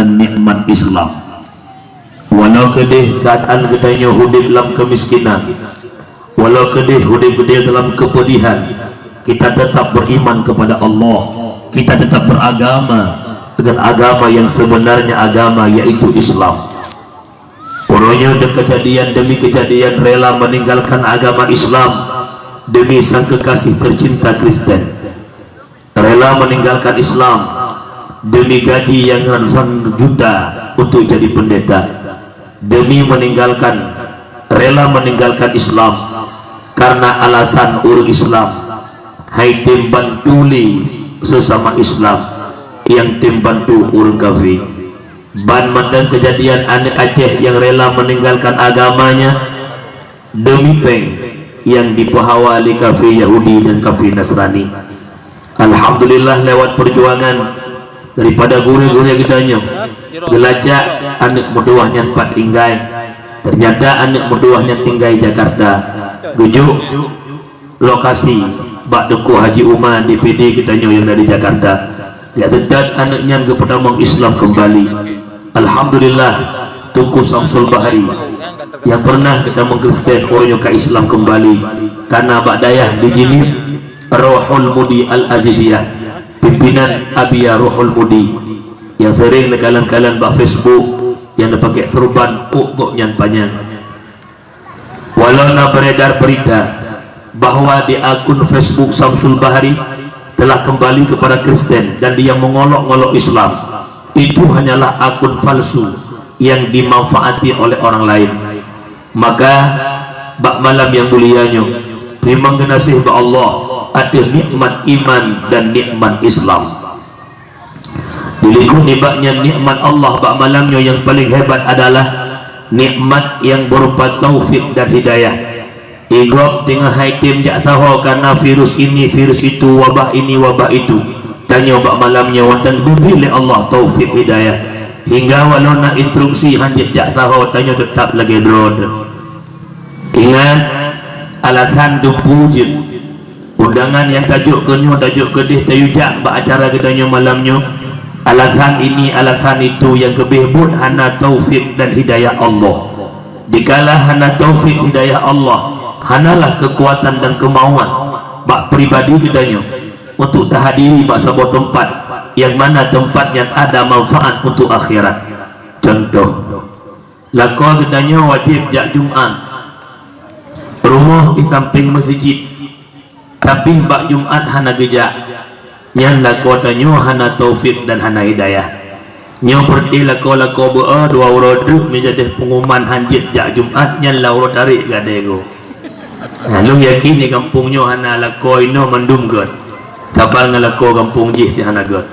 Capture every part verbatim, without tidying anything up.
nikmat Islam. Walau keudeh keuadaan geutanyoe udeb lam keumiskinan, walau keudeh udeb geutanyoe dalam keupeudihan, kita tetap beriman kepada Allah. Kita tetap beragama dengan agama yang sebenarnya agama, yaitu Islam. Uroe nyoe demi kejadian, demi kejadian rela meninggalkan agama Islam demi sang kekasih tercinta Kristen. Rela meninggalkan Islam demi gaji yang ratusan juta untuk jadi pendeta. Demi meninggalkan, rela meninggalkan Islam karena alasan ureuëng Islam hai tem bantu lé sesama Islam nyang tem bantu ureuëng kafé. Ban mantong kejadian aneuëk Aceh nyang rela meninggalkan agamanya demi péng nyang dipeuhawa lé kafé Yahudi dan kafé Nasrani. Alhamdulillah, lewat perjuangan daripada gurée-gurée geutanyoe, geulacak aneuëk meutuwah nyan pat tinggai. Ternyata aneuëk meutuwah nyan tinggai Jakarta. Geujok lokasi bak Teungku Haji Uma, D P D geutanyoe nyang dari Jakarta. Jak seutôt aneuëk nyan geupeutamong Islam keumbali. Alhamdulillah, Teungku Samsul Bahri nyang pernah geutamong Kristen, uroe nyoe ka Islam keumbali. Kana bak dayah di Jeunieb, Rohul Mudi Al-Aziziyah, pimpinan Abia Rohul Mudi, nyang sering neukalon-kalon bak Facebook, nyang neupakèk seureuban ôk gobnyan panyang. Walau na beredar berita bahwa di akun Facebook Samsul Bahri telah kembali kepada Kristen dan dia mengolok-ngolok Islam, itu hanyalah akun palsu yang dimanfaati oleh orang lain. Maka, bak malam nyang mulia nyoe, teurimong geunaséh bak Allah ateueh nikmat iman dan nikmat Islam. Dilikot nibak nyan, nikmat Allah bak malam nyoe nyang paleng hebat adalah nikmat nyang beurupa taufik dan hidayah. Igob teungoh hai tem jak saho kana virus ini, virus itu, wabah ini, wabah itu. Tanyoe bak malam nyoe watèe geubri lé Allah taufik hidayah. Hingga walau na instruksi hanjeuet jak saho, tanyoe teutap lagèe droe. Ingat, alasan dumpeue jeuet. Undangan nyang tajok keu nyoe, tajok keudeh, tayue jak bak acara geutanyoe malam nyoe. Alasan ini, alasan itu nyang keubeh buet hana taufik dan hidayah Allah. Dikala hana taufik hidayah Allah, hanalah keukuatan dan keumauan bak pribadi geutanyoe untuk tahadiri bak saboh teumpat nyang mana teumpat nyan ada manfaat untuk akhirat. Contoh, lakoe geutanyoe wajéb jak Jumat. Rumoh di sampéng meuseujid, tapi bak Jumat hana geujak. Nyan lakoe tanyoe hana taufik dan hana hidayah. Nyoe peureuté lakoe-lakoe beuo dua uroe treuk meujadeh peunguman hanjeuet jak Jumat, nyan lam uroe tarek geuh deh goe. Nah, lôn yakin di gampông nyoe hana lakoe inoe mandum gét. Saban ngon lakoe gampông jih si hana gét.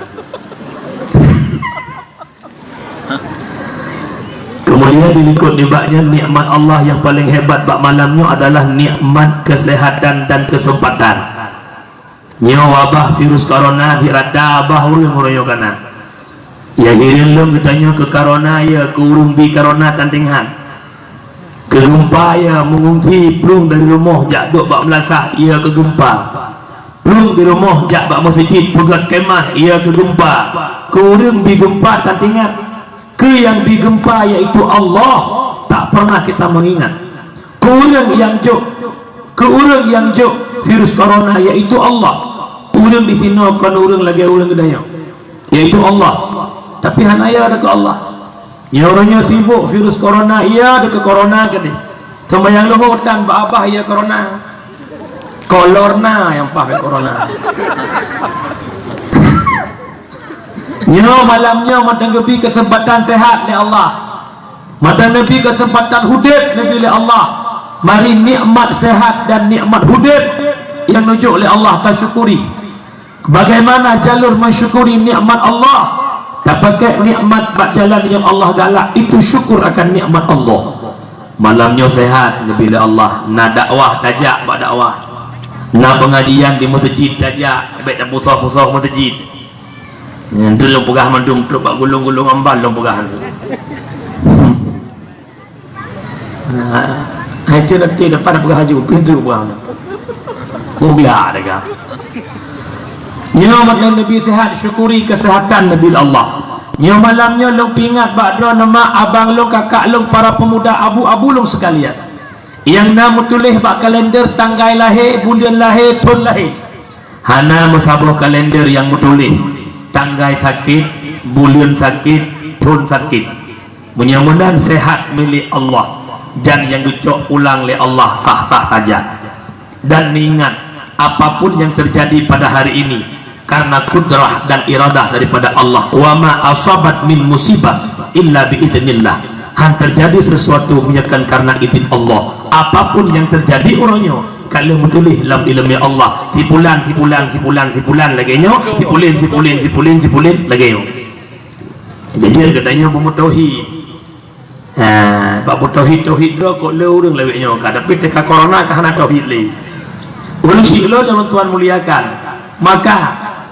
Kemudian dilikot nibak nyan nikmat Allah nyang paleng hebat bak malam nyoe adalah nikmat kesehatan dan kesempatan. Nyoe wabah virus corona di rata babah ureuëng uroe nyoe kana. Ya hireuen lôn geutanyoe keu corona, ya keu ureuëng bi corona tan tinggai. Keu geumpa, ya meungungsi plueng dari rumoh jak duek bak meulasah, ya keu geumpa. Plueng di rumoh jak bak meuseujid, peugöt kemah, ya keu geumpa. Keu ureuëng bi geumpa tan tinggai. Keu nyang bi geumpa, yaitu Allah, tak pernah kita mengingat. Keu ureuëng nyang jok, keu ureuëng nyang jok virus corona, yaitu Allah. Ureuëng di sinoe kon ureuëng lagèe ureuëng geutanyoe, yaitu Allah. Tapi hana ya dekat Allah. Nyoe uroe nyoe sibuk virus corona, ya dekat corona keudeh. Seumayang luhô tan bak babah, ya corona. Kolorna nyang paih corona. Nyoe malam nyoe mantong geubri keuseumpatan sehat lé Allah. Mantong neubri keuseumpatan udeb neubri lé Allah. Mari nikmat sehat dan nikmat udeb nyang neujok lé Allah tasyukuri. Bagaimana jalur mensyukuri nikmat Allah? Tapakèk nikmat bak jalan nyang Allah galak, itu syukur akan nikmat Allah. Malam nyoe sehat neubri lé Allah, na dakwah tajak bak dakwah. Na pengajian di meuseujid tajak, bèk tapusoh-pusoh meuseujid. Nyan tu lôn peugah mandum trok bak gulong-gulong ambal lôn peugah. Nah, hai tu nanti dapat peugah laju, pintu peugah. Mulia dekat. Nyoe mantong neubri sehat, syukuri keuseuhatan neubri lé Allah. Nyoe malam nyoe lôn peuingat bak droeneuh mak, abang lôn, kakak lôn, para pemuda, abu-abu lôn sekalian, nyang na meutuléh bak kalender tanggai lahé, buleuen lahé, thon lahé. Hana meusaboh kalender nyang meutuléh tanggai sakét, buleuen sakét, thon sakét. Meunyoe meunan, sehat milék Allah, dan nyang geucok pulang lé Allah sah-sah saja. Dan ingat, apapun yang terjadi pada hari ini karena kudrah dan iradah daripada Allah. Wa ma asabat min musibah illa bi idznillah. Han terjadi sesuatu meunyoe kon karena izin Allah. Apapun yang terjadi uroe nyoe, ka lheueh meutuléh lam ileumé Allah, si pulan, si pulan, si pulan, si pulan lagée nyoe, si pulen, si pulen, si pulen, si pulen lagée nyoe. Jadi geutanyoe beumeutohi. Ha, bak beutauhid-tauhid droe kok le ureuëng lawét nyoe ka, tapi teuka corona ka hana tauhid lé. Ureuëng siulo nyang tuan muliakan, maka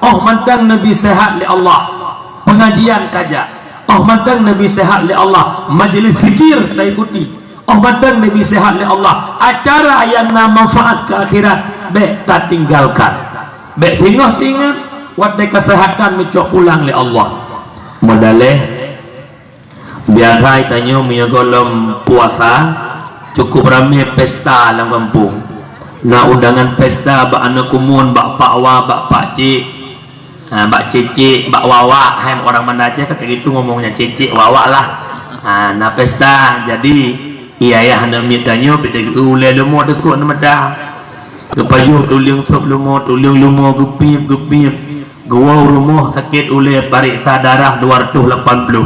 óh mantong neubi sehat lé Allah, pengajian tajak, óh mantong neubi sehat lé Allah, majelis zikir taikuti, óh mantong neubi sehat lé Allah, acara nyang na manfaat keu akhirat bék tatinggalkan. Bék singoh teuingat, watée keuseuhatan neucok pulang lé Allah. Meudaleh, biasa tanyoe meunyoe gohlom puasa, cukup ramé pesta lam gampông. Na undangan pesta bak aneuk kumun, bak pak wa, bak pak cik, ha, bak cicik, bak wawak, hai orang Banda Aceh ka gitu ngomongnya, cicik, wawak lah. Ha, na pesta, jadi, iya, ayah aneuk miet tanyoe pih teugeue ulée leumo teusuk neumeuda. Geupajoh tuleueng sôb leumo, tuleueng leumo geupiep, geupiep. Geuwoe rumoh sakét ulée, pareksa darah dua ratus lapan puluh.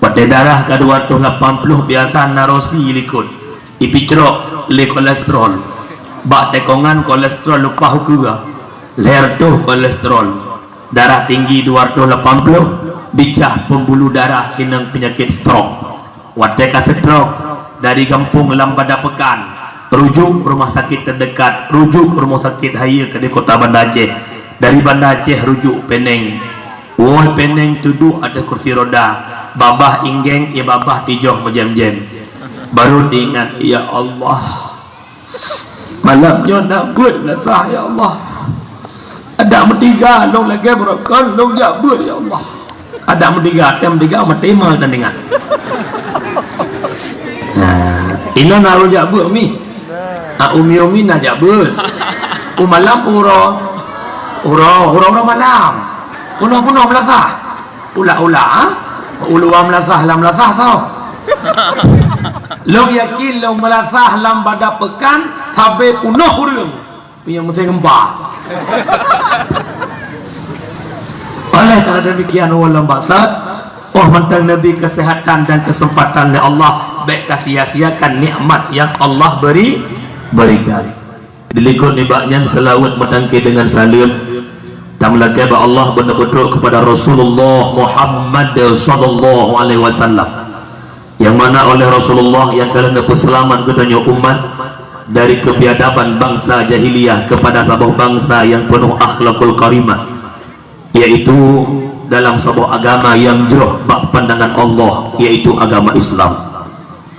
Watée darah ka dua ratus lapan puluh, biasa na rosi likot, ipicrok lé kolesterol. Bak teukongan kolesterol lumpah u keue, lhée reutôh kolesterol. Darah tinggi dua ratus lapan puluh, bicah pembuluh darah, keunong peunyakét stroke. Watée ka stroke, dari gampông lam Banda Pekan, rujuk rumah sakit terdekat, rujuk rumah sakit hayeue keudeh kota Banda Aceh. Dari Banda Aceh rujuk Peneng. Woe Peneng, duduek ateueh kursi roda, babah inggeng, ie babah tijoh meujém-jém. Baru teuingat, "Ya Allah, malam nyoe na beuet meunasah, ya Allah. Adak meutiga lôn lagée beurokon lôn jak beuet, ya Allah. Adak meutiga, tem tiga meuteuma dan ingat." Nah, inoe na lôn jak beuet, Umi. Ah, Umi-umi na jak beuet. U malam uroe, uroe, uroe, uroe malam. Punoh-punoh meunasah. Ulak-ulak, ha? Uluwa meunasah lam meunasah soe? Lôn yakin lôn meunasah lam Banda Pekan sabe punoh ureuëng. Punya mesin gempa. Oleh karena demikian, walau bangsat, óh mantong neubi kesehatan dan kesempatan lé Allah, bék ka sia-siakan nikmat yang Allah beri, berikan. Dilikot nibak nyan seulaweuet meutangke deungon saleuem, tameulakée bak Allah, beuneubeutôi kepada Rasulullah Muhammad sallallahu alaihi wasallam, nyang mana oleh Rasulullah nyang ka lheueh neupeuseulamat geutanyoe umat dari keubiadaban bansa jahiliyah kepada saboh bansa nyang peunoh akhlakul karimah, yaitu dalam saboh agama nyang jroh bak pandangan Allah, yaitu agama Islam.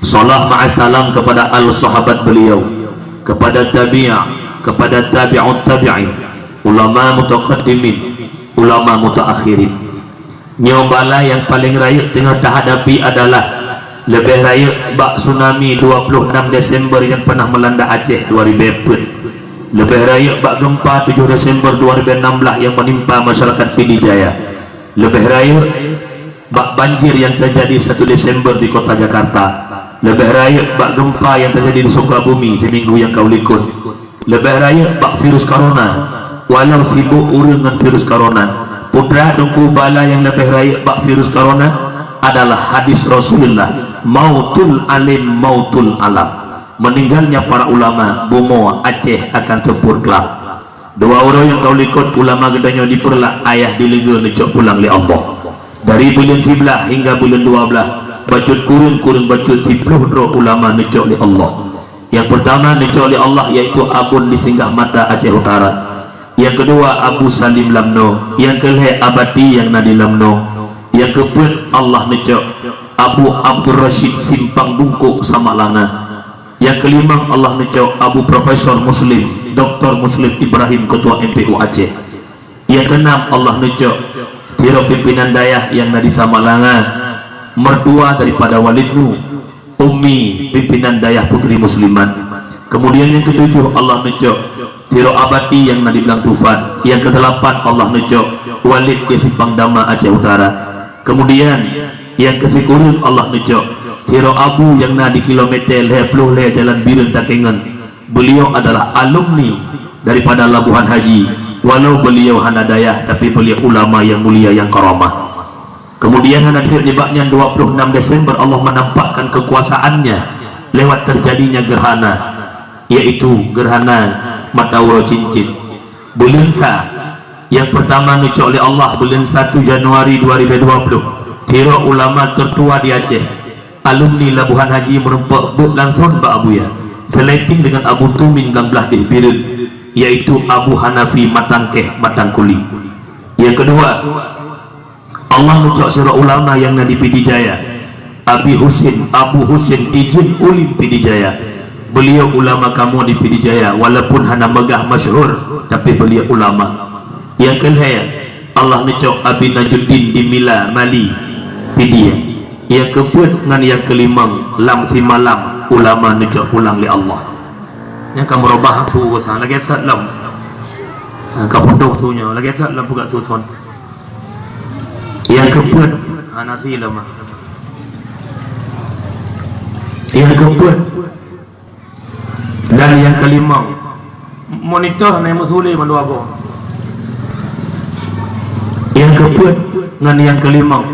Salam ma'assalam kepada al sahabat beliau, kepada tabi'in, kepada tabi'ut tabi'in, ulama mutaqaddimin, ulama mutaakhirin. Nyoe bala nyang paleng rayeuk teungoh tahadapi adalah leubeh rayeuk bak tsunami dua puluh enam Desember nyang pernah melanda Aceh dua ribu empat. Leubeh rayeuk bak gempa tujuh Desember dua ribu enam belas nyang menimpa masyarakat Pidie Jaya. Leubeh rayeuk bak banjir nyang teujadi satu Desember di kota Jakarta. Leubeh rayeuk bak gempa nyang teujadi di Sukabumi siminggu nyang ka u likot. Leubeh rayeuk bak virus corona, walau sibok ureuëng ngon virus corona. Putra Teungku, bala nyang leubeh rayeuk bak virus corona adalah hadis Rasulullah, "Mautul alim, mautul alam." Meninggalnya para ulama, bumoe Aceh akan seupôt klam. Dua uroe nyang ka u likot ulama geutanyoe dipeurlak ayah di Leugeu neucok pulang lé Allah. Dari buleuen siblaih hingga buleuen dua blaih, bacut kureueng, kureueng bacut siploh droe ulama neucok lé Allah. Nyang peurtama neucok lé Allah yaitu Abon di Singgah Mata Aceh Utara. Nyang keudua Abu Salim Lamno. Nyang keulhée Abati nyang na di Lamno. Nyang keupeuet Allah neucok Abu Abdul Rashid Simpang Bungkok Samalanga. Nyang keulimong Allah neucok Abu Profesor Muslim, Doktor Muslim Ibrahim, Ketua M P U Aceh. Nyang keunam Allah neucok Sidroe pimpinan dayah nyang na di Samalanga, mertua daripada Walid Nu, Ummi, pimpinan dayah putri muslimat. Kemudian nyang ketujuh, Allah neucok sidroe abati nyang na di Blang Tufan. Nyang kedelapan, Allah neucok Walid di Simpang Dama, Aceh Utara. Kemudian nyang kesikureueng, Allah neucok sidroe abu nyang na di kilometer lhèe ploh lhèe Jalan Bireuen Takengon. Beliau adalah alumni daripada Labuhan Haji. Walau beliau hana dayah, tapi beliau ulama nyang mulia, nyang karamah. Kemudian hana jeuet nibak nyan, dua puluh enam Desember Allah menampakkan kekuasaan-Nya lewat terjadinya gerhana, yaitu gerhana mata uroe cincin. Buleuen sa, nyang pertama neucok lé Allah buleuen satu Januari dua ribu dua puluh. Sidroe ulama tertua di Aceh, alumni Labuhan Haji, meureumpok beuet langsong bak Abuya, seuleting dengan Abu Tumin lam blah deh Bireuen, yaitu Abu Hanafi Matangkeh Matangkuli. Nyang kedua, Allah neucok sidroe ulama nyang na di Pidie Jaya, Abi Husin, Abu Husin Ijin Ulim Pidie Jaya. Beliau ulama kamoe di Pidie Jaya, walaupun hana meugah masyhur, tapi beliau ulama. Nyang keulhèe, Allah neucok Abi Najuddin di Mila, Mali, Pidie. Nyang keupeuet ngon nyang keulimong, lam simalam ulama neucok pulang lé Allah. Nyang ka meurubah su sa, lagèe that lom. Ha, ka putôh su nyoe, lagèe that lom peugah su son. Nyang keupeuet, ha, nasi lom. Nyang keupeuet dan nyang keulimong. Monitor hana meusulé mandua boh. Nyang keupeuet ngon nyang keulimong,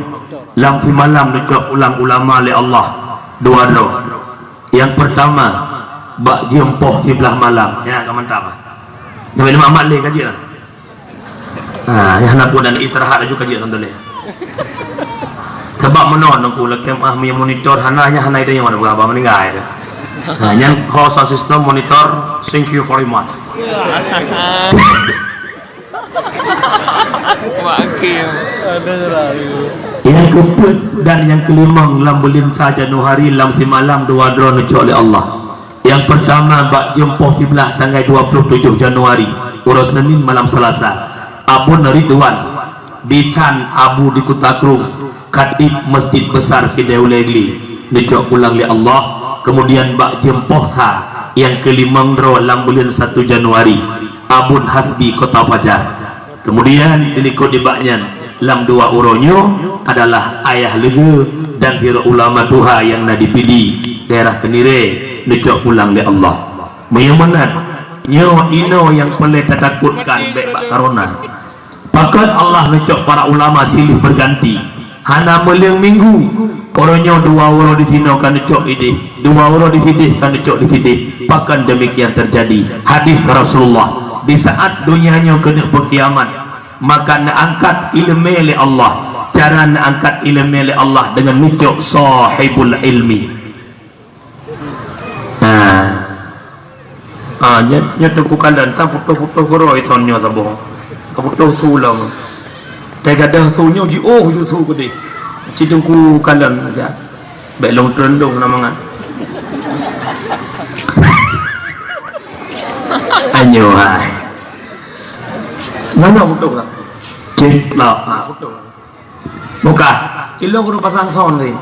lam simalam neucok pulang ulama lé Allah dua droe. Nyang pertama, bak jeuem poh siblaih malam. Nyan ka mantap. Sampai lima mat lé ka jeuet lah. Ha, nyang hana pun dan istirahat laju ka jeuet, alhamdulillah. Sabab meunoe Teungku, lakèe ah, meunyo monitor hana, nyan hana idéh nyang mana berapa meninggai tu. Ha, nyang ho sound system, monitor, thank you very much. Makin. Nyang keupeuet dan nyang keulimong lam buleuen sa Januari lam simalam dua droe neucok lé Allah. Nyang pertama bak jeuem poh siblaih tanggai dua puluh tujoh Januari, uroe Senin malam Selasa, Abon Ridwan, bisan Abu di Kuta Krueng, Khatib Masjid Besar Keudè Ulèe Glé, neucok pulang lé Allah. Kemudian bak jeuem poh sa nyang keulimong droe lam buleuen satu Januari, Abon Hasbi Kota Fajar. Kemudian dilikot nibak nyan, lam dua uroe nyoe adalah ayah leugeue dan sidroe ulama tuha nyang na di Pidie, daerah Keuniree, neucok pulang lé Allah. Meunyoe meunan, nyoe inoe nyang peureulèe tatakotkan bèk bak corona. Pakon Allah neucok para ulama silih berganti? Hana meuleueng minggu, uroe nyoe dua uroe di sinoe ka neucok idéh, dua uroe di sidéh ka neucok di sidéh. Pakon demikian terjadi? Hadis Rasulullah, di saat donya nyoe keuneuk beukiamat, maka neuangkat ileumèe lé Allah. Cara neuangkat ileumèe lé Allah deungon neucok sahibul ilmi. Ha. Ha, nyoe, nyoe Teungku Kalan, sang putôh-putôh keudroe ison nyoe saboh. Ka putôh su lom. Teuh gadoh su nyoe jiôh ju su keudéh. Ci Teungku Kalan, ya. Bèk lôn treun dong na mangat. Anyoe hai. Mana putôh lah? Cit lah. Ha, putôh. Buka. Ilong kudu pasang sound tadi.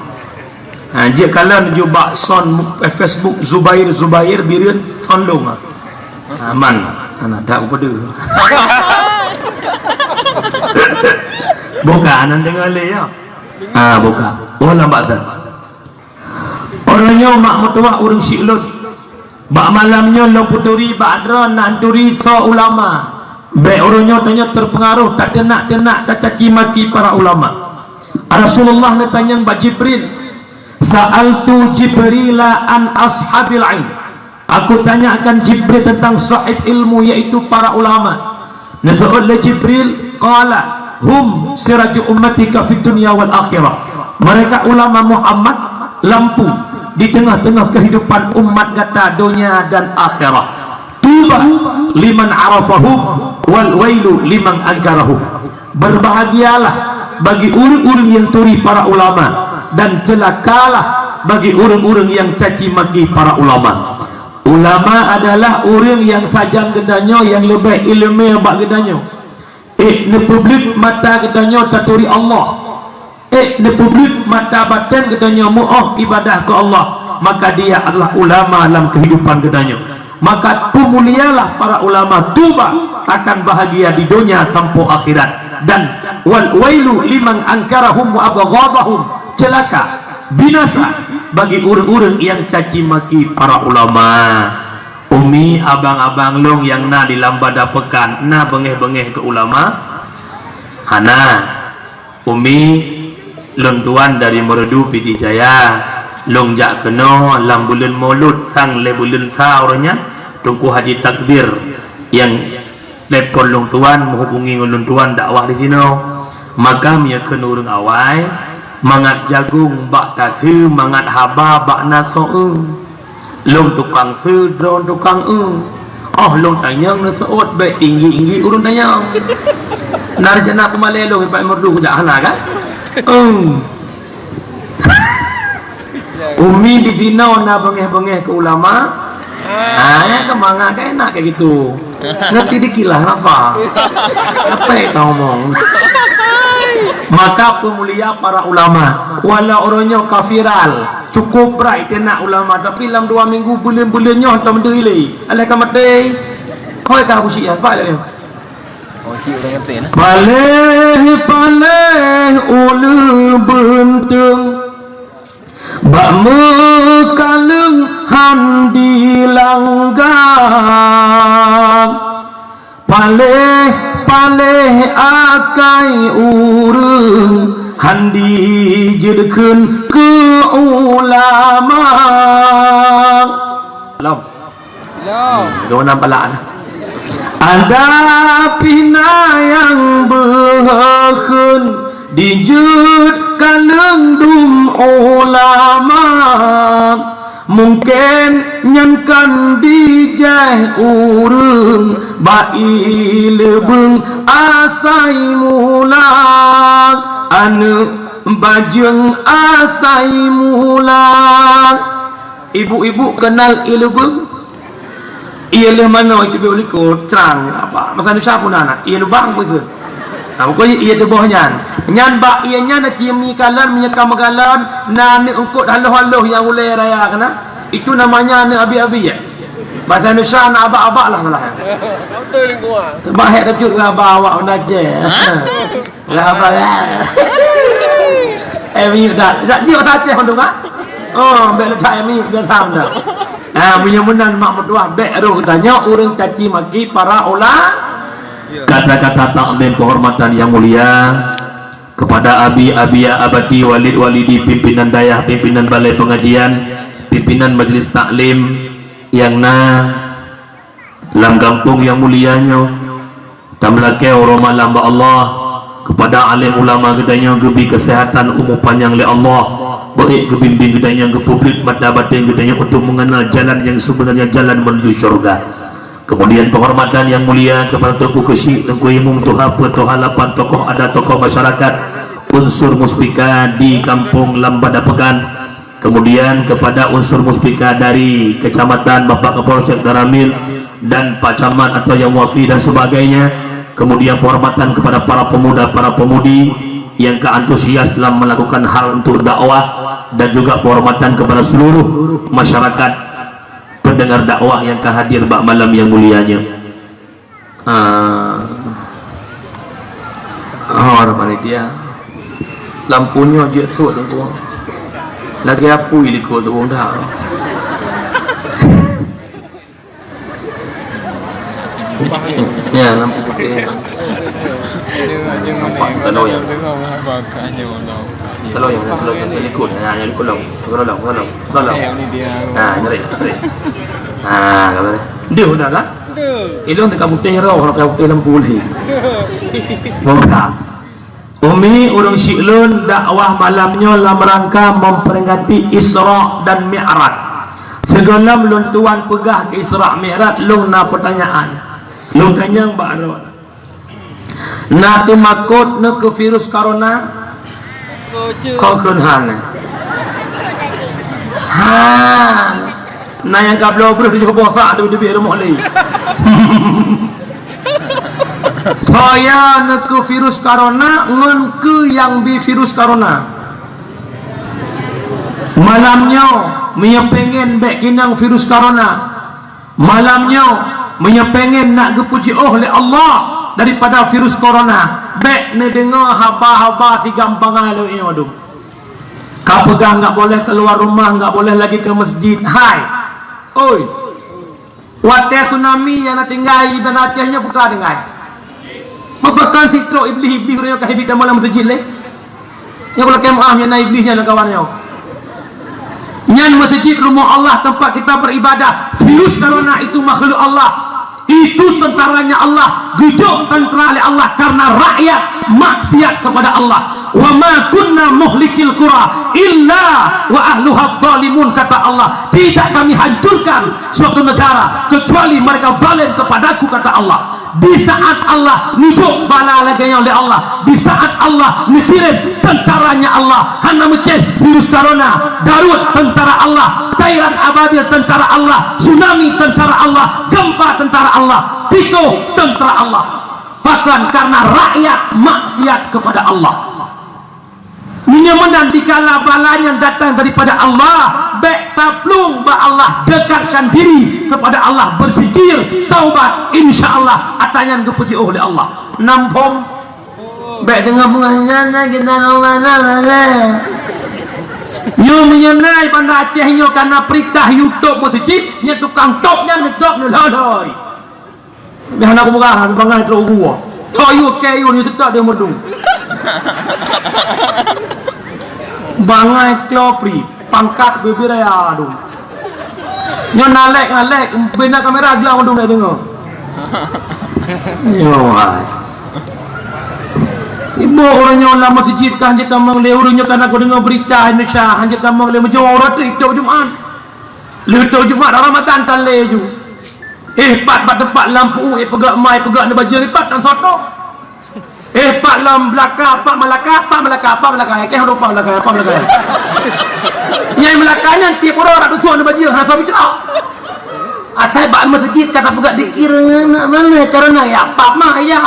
Ha, jeuet kalon jubak sound, eh, Facebook Zubair, Zubair Bireuen sound dong. Ha, aman. Anak dak upadu. Buka, anak dengar le ya. Ha, buka. Oh, lambat san. Uroe nyoe mak meutuwah ureueng siklot. Bak malam nyoe lôn peuturi bak droe na turi soe ulama. Bèk uroe nyoe tanyoe teupeungaroh tateunak-teunak tacaci maki para ulama. Rasulullah neutanyong bak Jibril, "Sa'altu Jibrila an ashabil ilm." Aku tanyakan Jibril tentang sahib ilmu, yaitu para ulama. Neuseuôt lé Jibril, qala, "Hum siraju ummatika fid dunya wal akhirah." Mereka ulama Muhammad, lampu di tengah-tengah kehidupan umat gata, dunia dan akhirat. "Tuba liman arafahum, wal wailu liman angkarahum." Berbahagialah bagi ureueng-ureueng yang turi para ulama, dan celakalah bagi ureueng-ureueng yang caci maki para ulama. Ulama adalah ureueng nyang sajan geutanyoe nyang leubeh ileumèe bak geutanyoe. Eh, neupeubleuet mata geutanyoe taturi Allah. Eh, neupeubleuet mata baten geutanyoe meu'oh ibadah keu Allah. Maka dia adalah ulama lam kehidupan geutanyoe. Maka peumulialah para ulama, tuba, akan bahagia di dunia sampoe akhirat. Dan wal wailu liman ankarahum wa abghadahum, celaka, binasa bagi ureuëng-ureuëng nyang caci maki para ulama. Umi, abang-abang lôn nyang na di Lambada Pekan, na beungéh-beungéh keu ulama? Hana. Umi, lôn tuan dari Meureudu Pidie Jaya. Lôn jak keunoe lam buleuen Maulud, sang lé buleuen sa uroe nyan, Teungku Haji Takbir nyang telepon lôn tuan, meuhubungi ngon lôn tuan dakwah di sinoe. Maka meunyoe kheun ureuëng awai, mangat jagong bak taseue, mangat haba bak na soe. Lôn tukang seue, droen tukang eu. Oh, lôn tanyong neuseuôt, bék tinggi-tinggi ureuëng tanyong. Na rencana peumalée lôn, Pak Merdu, kujak hana kan? Eum. Umi di sinoe na beungéh-beungéh keu ulama. Ah, ya, keumangat kan enak kayak gitu. Ngerti dikit lah, kenapa? Apa yang kau omong? Maka peumulia para ulama, walau uroe nyoe ka viral, cukup brat teunak ulama, tapi lam dua minggu buleuen-buleuen nyoe hantom deuh ilée. Alah ka maté. Hoi ka Abu Syiah, apa lagée? Oh, cik ureuëng ngerti nah. Paléh-paléh uleue beunteueng, bak meukaleueng han dilangga. Paléh-paléh akai ureuëng han dijeuet kheun keu ulama. Lom. Lom. Geuh na palak na. Ada pih na nyang beuheuh kheun dijeuet kaleueng dum ulama. Mungken nyan kan bijéh ureuëng bak ié leubeueng asai mula, aneuëk bajeueng asai mula. Ibu-ibu kenal ié leubeueng? Ié lheueh manoe teubiet u likot, trang, apa? Masa Indonesia pun na, ié lubang pun ikheun. Nah, pokoknya ié teuboh nyan. Nyan bak ié nyan na cimi kalon, meunyoe ka meugalon, na aneuëk eungkot haloh-haloh nyang ulée raya keunan. Itu namanya aneuëk abi-abi, ya. Bahasa Indonesia na abak-abak lah malah. Betul ni kuah. Sebab hek tercut ke abak awak benda Aceh. Lah abak lah. Eh, minyeuk dah. Tak jeuet Aceh mandum, ha? Oh, bék letak minyeuk biasa dah. Ah, meunyoe meunan mak meutuah, bék roh geutanyoe ureuëng caci maki para ula-, kata-kata takzim penghormatan yang mulia kepada abi, abia, abati, walid, walidi, pimpinan dayah, pimpinan balai pengajian, pimpinan majlis taklim yang na lam gampông yang mulia nyoe. Tameulakée uroe malam bak Allah kepada alim ulama geutanyoe, geubi keuseuhatan, umu panyang lé Allah, beuék geubimbéng geutanyoe, geupeubleuet mata batén geutanyoe untuk mengenal jalan yang sebenarnya, jalan menuju syurga. Kemudian penghormatan yang mulia kepada Teungku Keuchik, Teungku Imum, Tuha Peuet, Tuha Lapan, tokoh adat, tokoh masyarakat, unsur Muspika di Kampung Lambada Pekan. Kemudian kepada unsur Muspika dari Kecamatan, Bapak Kapolsek Danramil, dan Pak Camat atau yang mewakili dan sebagainya. Kemudian penghormatan kepada para pemuda, para pemudi yang ka antusias dalam melakukan hal untuk dakwah, dan juga penghormatan kepada seluruh masyarakat pendengar dakwah yang ka hadir bak malam yang mulia nyoe. Ah. Oh, para panitia. Lampu nyoe jeuet sot tu. Lagi apui likot tu dah. Ya, lampu putih. Nampak, tolong ya. Tolong ya, tolong ya, tolong ya, tolong. Tolong, tolong, tolong. Ah, nyeri, nyeri. Ah, kalau dia udah lah. Ilôn teuka putéh roh, teuka putéh lampu lé. Moga. Umi, ureuëng syiek lôn dakwah malam nyoe lam rangka memperingati Isra dan Mi'raj. Sigohlom lôn tuan peugah keu Isra Mi'raj, lôn na peutanyaan. Lôn tanyong bak droe. Na teumakot neuh keu virus corona? Ko kheun han. Ha. Na nyang ka bloe breuh tujoh boh sak teubiet-teubiet rumoh lé. Soe nyang neukeu virus corona ngon keu nyang bi virus corona. Malam nyoe, meunyoe pengen bék keunong virus corona. Malam nyoe, meunyoe pengen nak geupeujiôh lé Allah daripada virus corona, bék neudeungoe haba-haba si gampang lagée nyoe dum. Ka peugah enggak boleh keluar rumah, enggak boleh lagi ke masjid. Hai! Oi! Watée tsunami nyang na tinggai di Banda Aceh nyoe peue ka tinggai? Meubakon sitrok iblih-iblih ureuëng nyang ka hibi tamong lam masjid lé. Nyang lakée meuáh nyang na iblih nyan lam kawan nyoe. Nyan masjid rumoh Allah tempat kita beribadah. Virus corona itu makhluk Allah. Itu tentaranya Allah. Geujok tentara lé Allah karena rakyat maksiat kepada Allah. Wa ma kunna muhlikil qura illa wa ahluha zalimun, kata Allah. Tidak kami hancurkan suatu negara kecuali mereka zalim kepadaku, kata Allah. Di saat Allah nijok bala lagée nyoe lé Allah, di saat Allah meukirim tentaranya Allah, hana meucéh virus corona, Daud tentara Allah, Tairan Ababil tentara Allah, tsunami tentara Allah, gempa tentara Allah, Tito tentara Allah. Bahkan karena rakyat maksiat kepada Allah. Meunyoe meunan dikala bala nyan datang daripada Allah, bék taplueng bak Allah, dekatkan diri kepada Allah, berzikir, taubat, insya Allah atra nyan geupeujiôh lé Allah. Nam phom, bék teungoh peungajaran lagée na Allah na lagée. Nyoe meunyoe na Banda Aceh nyoe kana peurintah YouTube meuseujid, nyan tukang top nyan top neulhôi-lhôi. Meuhana kupeugah, bangai trok u gua. Tho yue kée yue, yue seutôt deuh meudung. Bangai klopri, pangkat bibir ya dum. Nyoe nalek, nalek, bina kamera glang meudung dak deungoe. Nyoe hai. Sibok ureuëng nyoe lam masjid ka hanjeuet tamong lé ureuëng nyoe kana kudeungoe berita Indonesia hanjeuet tamong lé meujeuet ureuëng tu itu Jumat. Leuto Jumat Ramadan tan lé ju. Eh, pat bak teumpat lampu, eh, peugah mai, peugah neubajeu, eh, pat tan soto. Eh, pat lam belaka, pat malaka, pat malaka, pat malaka, eh, keh hana pat malaka, pat malaka. Nyai malaka nyan tiep uroe rak dusun neubajeu, hana soe bicara. Asai bak masjid kata peugah dikir, nak mana cara nak ya, pat mah ya.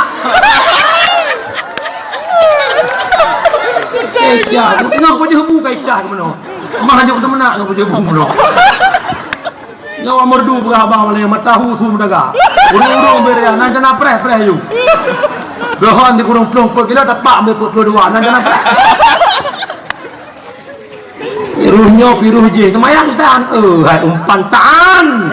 Kecah, tengah bajeu bu kecah ke mana? Mah jok tu meunak ngon bajeu bu mana? Nyawa merdu peugah abang malée mata hu su meudaga. Ureuëng-ureuëng berian nan jana preh-preh yu. Dohon di kurung ploh peuet kilo tapak ambil peuet puluh dua nan jana preh. Piruh nyoe piruh jih seumayang tan. Eh, hai umpan tan.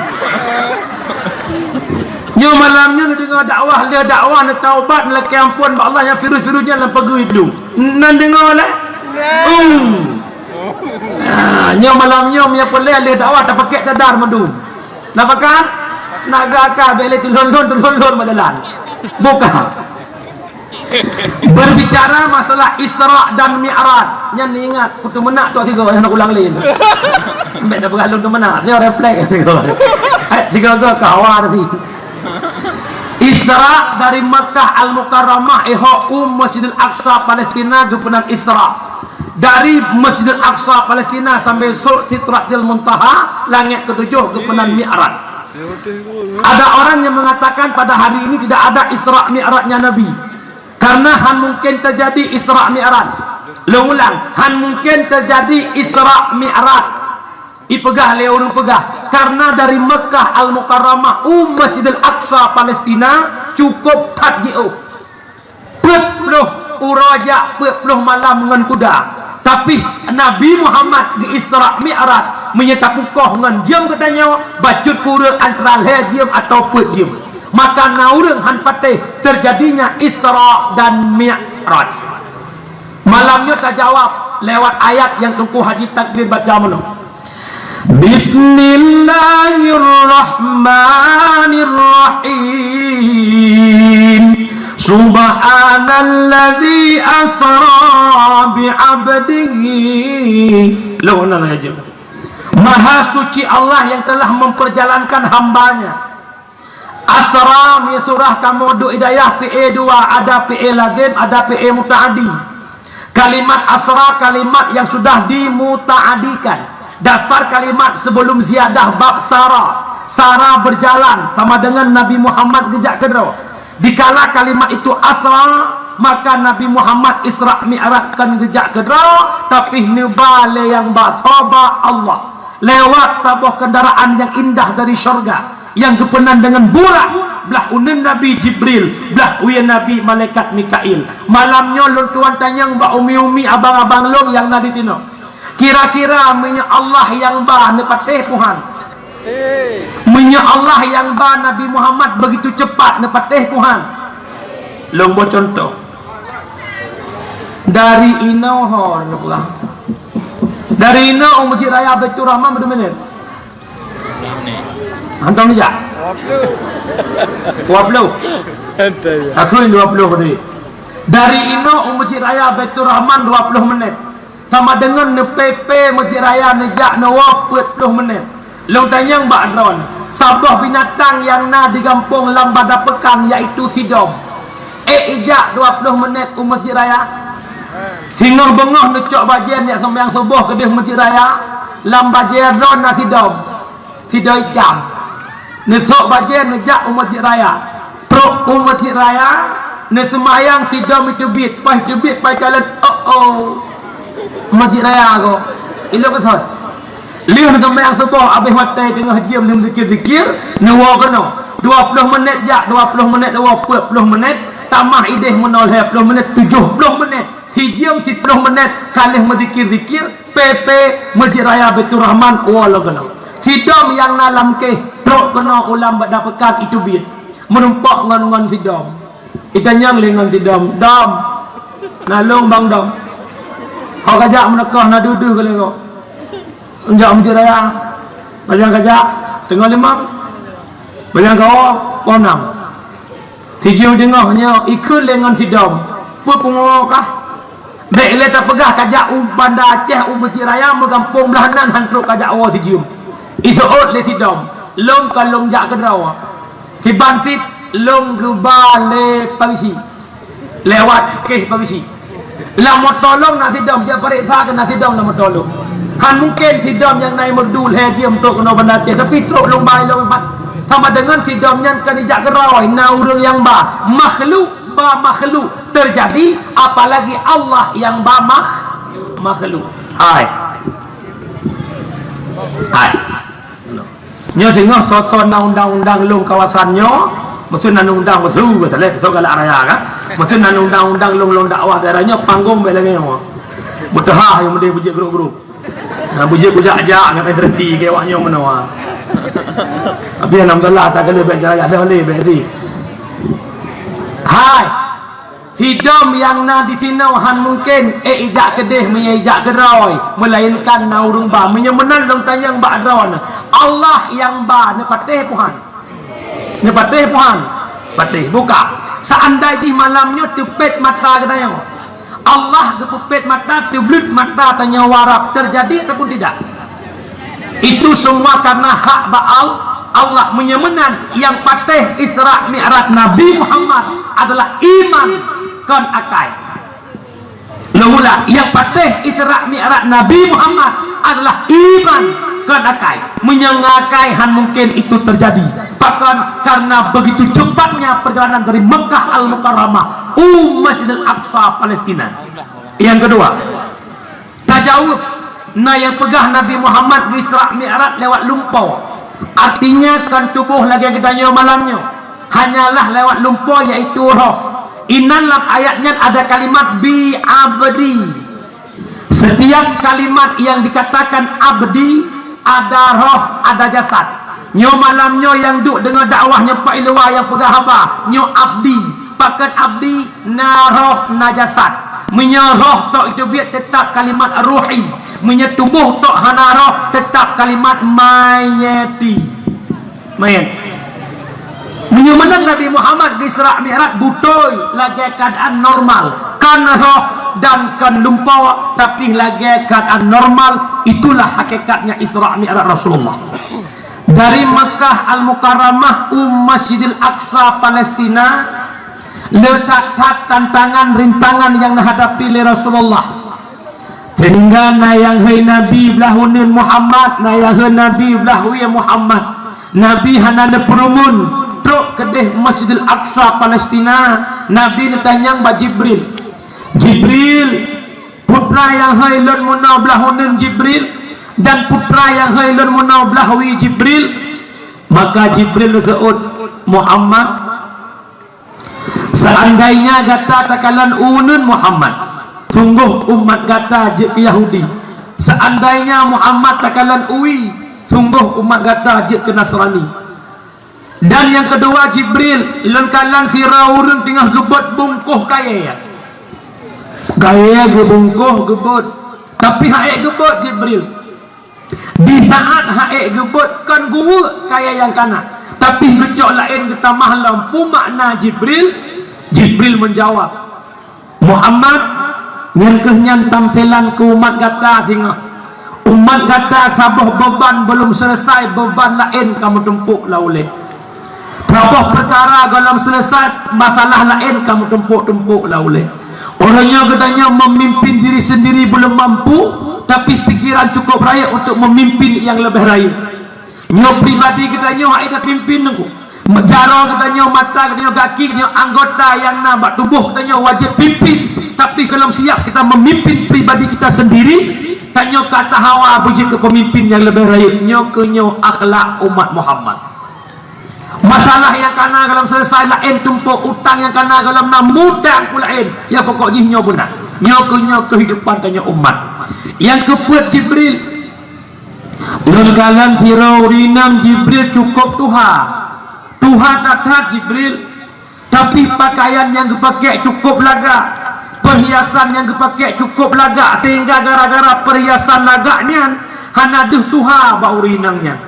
Nyoe malam nyoe neudeungoe dakwah lé dakwah neutaubat neulakée amphon bak Allah nyang virus-virus nyan lam pageue dulu. Nan deungoe lé? Hmm. Ah, nyoe malam nyoe meunyoe peureulée lé dakwah tapakek cadar mandum. Napa ka? Naga ka bele tulon-lon tulon-lon meudalan. Buka. Berbicara masalah Isra dan Mi'raj, nyan ingat kutu meunak tok sigo nyang ulang lé. Mbek dah beuralon tu meunak, nyoe refleks sigo. Hai sigo go ka hawa tadi. Isra dari Makkah Al-Mukarramah ihok u Masjidil Aqsa Palestina geupeunan Isra. Dari Masjidil Aqsa Palestina sampai Sidratil Muntaha langit ketujuh geupeunan Mi'raj. Ada orang yang mengatakan pada hari ini tidak ada Isra Mi'rajnya Nabi. Karena han mungkin terjadi Isra Mi'raj. Lôn ulang, han mungkin terjadi Isra Mi'raj. Ipeugah lé ureuëng peugah, karena dari Mekah Al-Mukarramah u Masjidil Aqsa Palestina cukup that jiôh. Peuet ploh uroe jak peuet ploh malam ngon kuda. Tapi Nabi Muhammad geu-Isra Mi'raj meunyoe tapukoh ngon jeuem geutanyoe bacut kureueng antara lhée jeuem atawa peuet jeuem. Maka na ureuëng han patéh terjadinya Isra dan Mi'raj. Malam nyoe tajawab lewat ayat nyang Teungku Haji Takbir baca meunoe. Bismillahirrahmanirrahim. Subhanalladzi asra bi 'abdihi. Lôn ulang laju. Maha suci Allah yang telah memperjalankan hambanya. Asra, meusurah kamoe duek hidayah, fi'il dua, ada fi'il lazim, ada fi'il muta'addi. Kalimat asra, kalimat yang sudah dimuta'addikan. Dasar kalimat sebelum ziyadah bab sara. Sara berjalan sama dengan Nabi Muhammad geujak keudroe. Dikala kalimat itu asal, maka Nabi Muhammad Isra Mi'raj kon geujak keudroe, tapi neuba lé nyang ba soe? Ba Allah. Lewat saboh kendaraan nyang indah dari syurga, nyang geupeunan deungon Burak, blah uneuen Nabi Jibril, blah uyeuen Nabi malaikat Mikail. Malam nyoe lôn tuan tanyong bak umi-umi, abang-abang lôn nyang na di sinoe. Kira-kira meunyoe Allah nyang ba, neupatéh Tuhan? Meunyoe Allah nyang ba Nabi Muhammad begitu cepat, neupatéh Tuhan? Lôn boh cuntoh. Dari inoe ho, dari inoe u Masjid Raya Baiturrahman berapa menit? Hantom jak? Dua puluh. Aku dua puluh tadi. Dari inoe u Masjid Raya Baiturrahman dua puluh menit. Sama deungon neupé-pé Masjid Raya neujak neuwoe peuet ploh menit. Lôn tanyong bak droen, saboh binatang nyang na di gampông lam Banda Pekan, yaitu sidom, ék ijak dua ploh menit u Masjid Raya? Singoh beungoh neucok bajée neujak seumayang suboh keudeh Masjid Raya, lam bajée droen na sidom. Sidom itam. Neusok bajée neujak u Masjid Raya. Trok u Masjid Raya, neuseumayang sidom iteubiet, paih teubiet paih kalon, oh oh. Masjid Raya ko. Ilok keusot. Lheueh neuseumayang suboh, abéh watée teungoh jeuem lheueh zikir-zikir, neuwoe keunoe. Dua ploh menit jak, dua ploh menit woe, peuet ploh menit, tamah ideh meunoe lhée ploh menit, tujoh ploh menit. Sijeuem siploh menit ka lheueh meuzikir-zikir, pé-pé Masjid Raya Baiturrahman woe lom keunoe. Sidom nyang na lam kéh trok keunoe u lam Banda Pekan iteubiet, meurumpok ngon, ngon sidom. Itanyong lé ngon sidom, "Dom, na lôn bang dom? Ho kajak meuneukoh na dudoe keu lôn?" Jak Masjid Raya. Bajang kajak, teungoh limong. Bajang kawoe, poh nam. Sijeuem teungoh nyoe ikheun lé ngon sidom, "Peue pungo kah? Bék lé tapeugah kajak u Banda Aceh, u Masjid Raya, meugampông blah nan han trok kajak woe sijeuem." Iseuôt lé sidom, "Lôn kon lôn jak keudroe. Kiban cit lôn geuba lé polisi." Lewat kéh polisi. Lam moto lôn na sidom, jak pareksa keu na sidom lam moto lôn. Han mungken sidom nyang na imeurdu lhée jeuem trok keunoe Banda Aceh, tapi trok lôn ba ilong ipat. Sama deungon sidom nyan kon ijak keudroe, na ureuëng nyang ba. Makhluk ba makhluk teujadi, apalagi Allah nyang ba makh-, makhluk. Hai. Hai. Nyoe singoh soe-soe na undang-undang lôn kawasan nyoe, meuseu na undang meuseu, beutôi lé, soe galak raya kan? Meuseu na undang-undang lôn, lôn dakwah daerah nyoe, panggong bék lagée nyoe. Beuteuha nyang meudeh beujeuet grup-grup. Nah, beujeuet kujak-jak ngon S R T keu awak nyoe meunoe. Tapi alhamdulillah, tak kena bék raya, dah lé bék di. Hai. Sidom nyang na di sinoe han mungken, ék ijak keudeh meunyoe ijak keudroe, meulainkan na ureuëng ba. Meunyoe meunan lôn tanyong bak droeneuh, Allah nyang ba neupatéh Tuhan? Neupatéh Tuhan? Patéh. Buka. Seandai jih malam nyoe teupét mata geutanyoe, Allah geupeupét mata, teubleuet mata tanyoe warab, teujadi ataupun tidak? Itu semua karena hak bak Al-, Allah. Meunyoe meunan, nyang patéh Isra Mi'raj Nabi Muhammad adalah iman, kon akai. Lôn ulang, nyang patéh Isra Mi'raj Nabi Muhammad adalah iman, kon akai. Meunyoe akai, han mungken itu terjadi. Bahkan karena begitu cepatnya perjalanan dari Mekah Al-Mukarramah u Masjidil Aqsa Palestina. Yang kedua, Tajaweueb, na nyang peugah Nabi Muhammad geu-Isra Mi'raj lewat lumpoe. Artinya, kon tuboh lagée geutanyoe malam nyoe. Hanyalah lewat lumpoe, yaitu roh. Inan lam ayat nyan ada kalimat bi abdi. Setiap kalimat yang dikatakan abdi, ada roh, ada jasad. Nyoe malam nyoe nyang duek deungoe dakwah nyoe Pak Ilwa nyang peugah haba, nyoe abdi. Pakon abdi? Na roh, na jasad. Meunyoe roh tok iteubiet, teutap kalimat ruhi. Meunyoe tuboh tok hana roh, teutap kalimat mayeti. Mayet. Meunyoe meunan Nabi Muhammad geu-Isra Mi'raj beutôi lagée keuadaan normal. Kon roh dan kon lumpoe, tapi lagée keuadaan normal. Itulah hakikatnya Isra Mi'raj Rasulullah. Dari Makkah Al-Mukarramah u Masjidil Aqsa Palestina, le that-that tantangan, rintangan nyang neuhadapi lé Rasulullah. Sehingga na nyang hôi Nabi blah uneuen Muhammad, na nyang hôi Nabi blah wie Muhammad. Nabi hana neupeurumun, Trok keudeh Masjidil Aqsa, Palestina, Nabi neutanyong bak Jibril, "Jibril, peue peue nyang hai lôn meunoe blah uneun Jibril, dan peue peue nyang hai lôn meunoe blah wie Jibril?" Maka Jibril geuseuôt, "Muhammad, seandainya gata takalon uneun Muhammad, sunggoh umat gata jeuet keu Yahudi. Seandainya Muhammad takalon wie, sunggoh umat gata jeuet keu Nasrani." Dan nyang keudua, "Jibril, lôn kalon sidroe ureuëng teungoh geubeuet bungkôh kayée. Kayée geubungkôh geubeuet, tapi han ék geubeuet, Jibril. Di saát han ék geubeuet, kon geuweuek kayée nyang kana, tapi geucok laén geutamah lom." Peue makna Jibril? Jibril meujaweueb, "Muhammad, nyan kheueh nyan tamsilan keu umat gata singoh. Umat gata saboh beuban beulom seuleusai, beuban laén ka meutumpôk lam ulée. Saboh peukara gohlom seuleusai, masalah laén ka meutumpôk-tumpôk lam ulée. Uroe nyoe geutanyoe meumimpin diri seundiri beulom mampu, tapi pikeran cukôp rayeuk untuk meumimpin nyang leubeh rayeuk. Nyoe pribadi geutanyoe han ék tapimpin, Teungku. Jaroe geutanyoe, mata geutanyoe, gaki geutanyoe, anggota nyang na bak tuboh geutanyoe wajéb pimpin. Tapi gohlom siap kita memimpin pribadi kita sendiri, tanyoe ka tahawa beujeuet keu pemimpin nyang leubeh rayeuk. Nyoe keuh nyoe akhlak umat Muhammad. Masalah nyang kana gohlom seuleusai laén tumpôk, utang nyang kana gohlom na mutang peue laén. Nyang pokok jih nyoe beuna. Nyoe keuh nyoe keuhidupan tanyoe umat. Nyang keupeuet, Jibril, lôn kalon sidroe ureuëng inong, Jibril, cukôp tuha. Tuha that-that, Jibril, tapi pakaian nyang geupakék cukôp lagak, perhiasan nyang geupakék cukôp lagak, sehingga gara-gara perhiasan lagak nyan hana deuh tuha bak ureuëng inong nyan."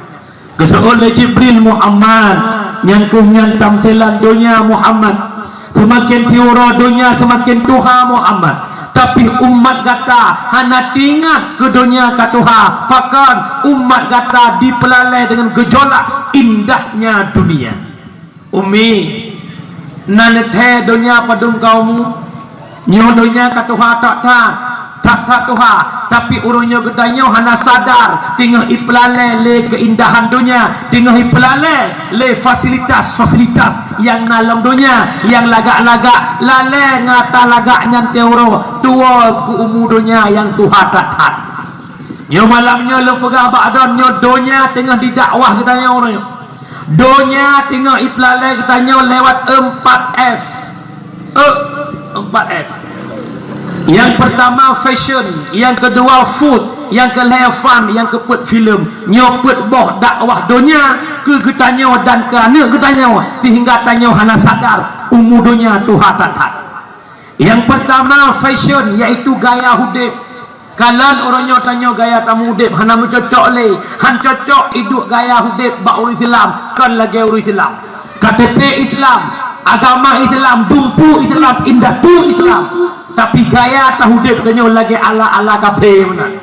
Geuseuôt lé Jibril, "Muhammad, nyan kheueh nyan tamsilan donya, Muhammad. Seumaken siuroe donya seumaken tuha, Muhammad. Tapi umat gata hana teuingat keu donya ka tuha, pakon umat gata dipeulalée deungon geujolak indahnya dunia." Umi, na neuthée donya padum ka umu? Nyoe donya ka tuha that-that, that-that tuha. Tapi ureuëng nyoe geutanyoe hana sadar, teungoh ipeulalée lé keuindahan donya, teungoh ipeulalée lé fasilitas-fasilitas nyang na lam donya, nyang lagak-lagak, lalée ngon ata lagak nyan teuh uroe tuwoe keu umu donya nyang tuha that-that. Nyoe malam nyoe lôn peugah bak droeneuh, nyoe donya teungoh didakwah geutanyoe uroe nyoe. Donya teungoh ipeulalée geutanyoe lewat empat F. Eh, empat F. Nyang pertama fashion, nyang keudua food, nyang keulhée fun, nyang keupeuet filem. Nyoe peuet boh dakwah donya keu geutanyoe dan keu aneuëk geutanyoe, sehingga tanyoe hana sadar umu donya tuha that-that. Nyang pertama fashion, yaitu gaya udeb. Kalon uroe nyoe tanyoe gaya tamu udeb hana meucocok lé, han cocok iduek gaya udeb bak ureuëng Islam, kon lagée ureuëng Islam. K T P Islam, agama Islam, dumpu Islam, indatu Islam, tapi gaya taudeb tanyoe lagée ala-ala kafé meunan.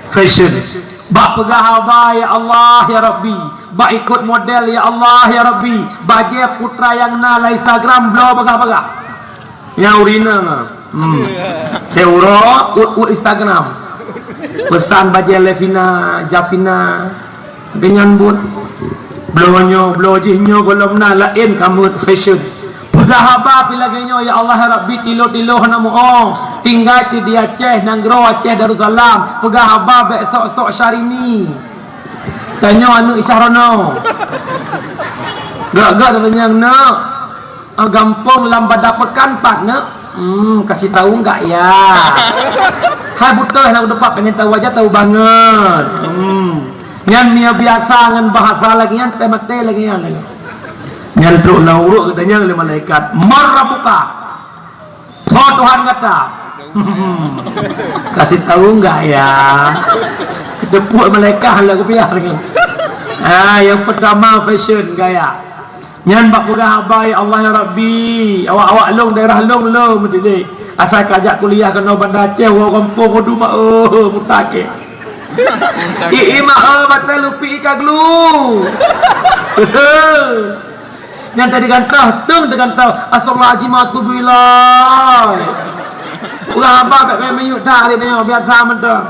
Fashion. Bak peugah haba, ya Allah, ya Rabbi. Bak ikot model, ya Allah, ya Rabbi. Bajée putra nyang na lam Instagram, bloe bagah-bagah. Nyang urina. Hmm. Seuro, ut-ut Instagram. Pesan bajée Levina, Javina. Deungon buet. Bloe nyoe, bloe jih nyoe, gohlom na laén ka meuet fashion. Peugah haba pih lagée nyoe, ya Allah, ya Rabbi, tilo-tilo hana muoh. Tinggai di Aceh, nanggroe Aceh Darussalam. Peugah haba bék sok-sok Syahrini. Tanyoe aneuëk Isyah Rono. Gak-gak tatanyong, "Nak, ah, gampông lam Banda Pekan pat, nak?" "Hmm, kasih tahu enggak ya?" Hai beutôi, hana kuteupah, pengen tahu aja, tahu banget. Hmm. Nyan meunyo biasa ngon bahasa lagée nyan, teumaté lagée nyan lagée. Nyan trok lam uruek geutanyong lé malaikat, "Man rabbuka?" "Soe Tuhan gata?" "Kasih tahu enggak ya?" Teupeue malaikat lagée biasa. Ah, nyang pertama fashion gaya. Nyan bak peugah haba, ya Allah, ya Rabbi, awak-awak lôn daerah lôn, lôn meudidik. Asai kajak kuliah keunoe Banda Aceh, woe gampông, waduh, mak, eh, mutakeh. Ih, ih, mak, eh, batai lupi ika gelu. Nyan tadi gantah, teung teugantoh. Astagfirullahaladzim, atubu ilaih. Ulah haba bèk miyup that hari nyoe, biasa mantong.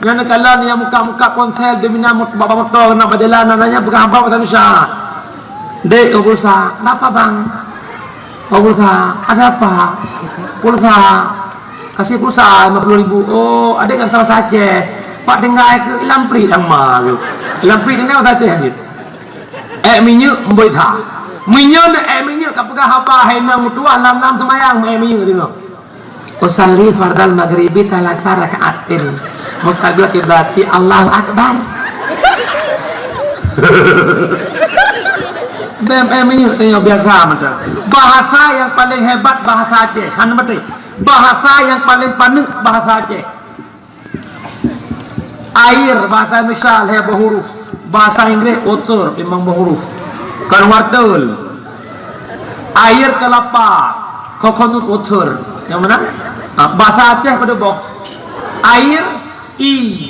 Nyan neukalon nyang muka-muka ponsel, domina mot-, bak moto, keuneuk bak jalan, nyan peugah haba bahasa Indonesia. Dek, oh, pulsa. Ada apa, Bang? Oh, pulsa. Ada apa? Pulsa. Kasih pulsa lima puluh ribu. Oh, adek nggak bisa bahasa Aceh. Pak tinggai ke Lamprit yang ma tu. Lamprit ni bahasa Aceh je. Eh, minyeuk mboi tha. Minyeuk na eh, minyeuk ka peugah haba hai nang tuah lam-lam semayang, eh, minyeuk tengok. Usalli fardal maghribi thalatha raka'atin. Mustaqbil kiblati, Allahu Akbar. Bem, eh, minyeuk tengok biasa macam. Bahasa yang paling hebat bahasa Aceh. Han betul. Bahasa yang paling paneuk bahasa Aceh. Air bahasa Indonesia lhèe boh huruf, bahasa Inggris water memang boh huruf. Kon water. Air kelapa, coconut water. Yang mana? Ha, bahasa Aceh pada boh. Air, i.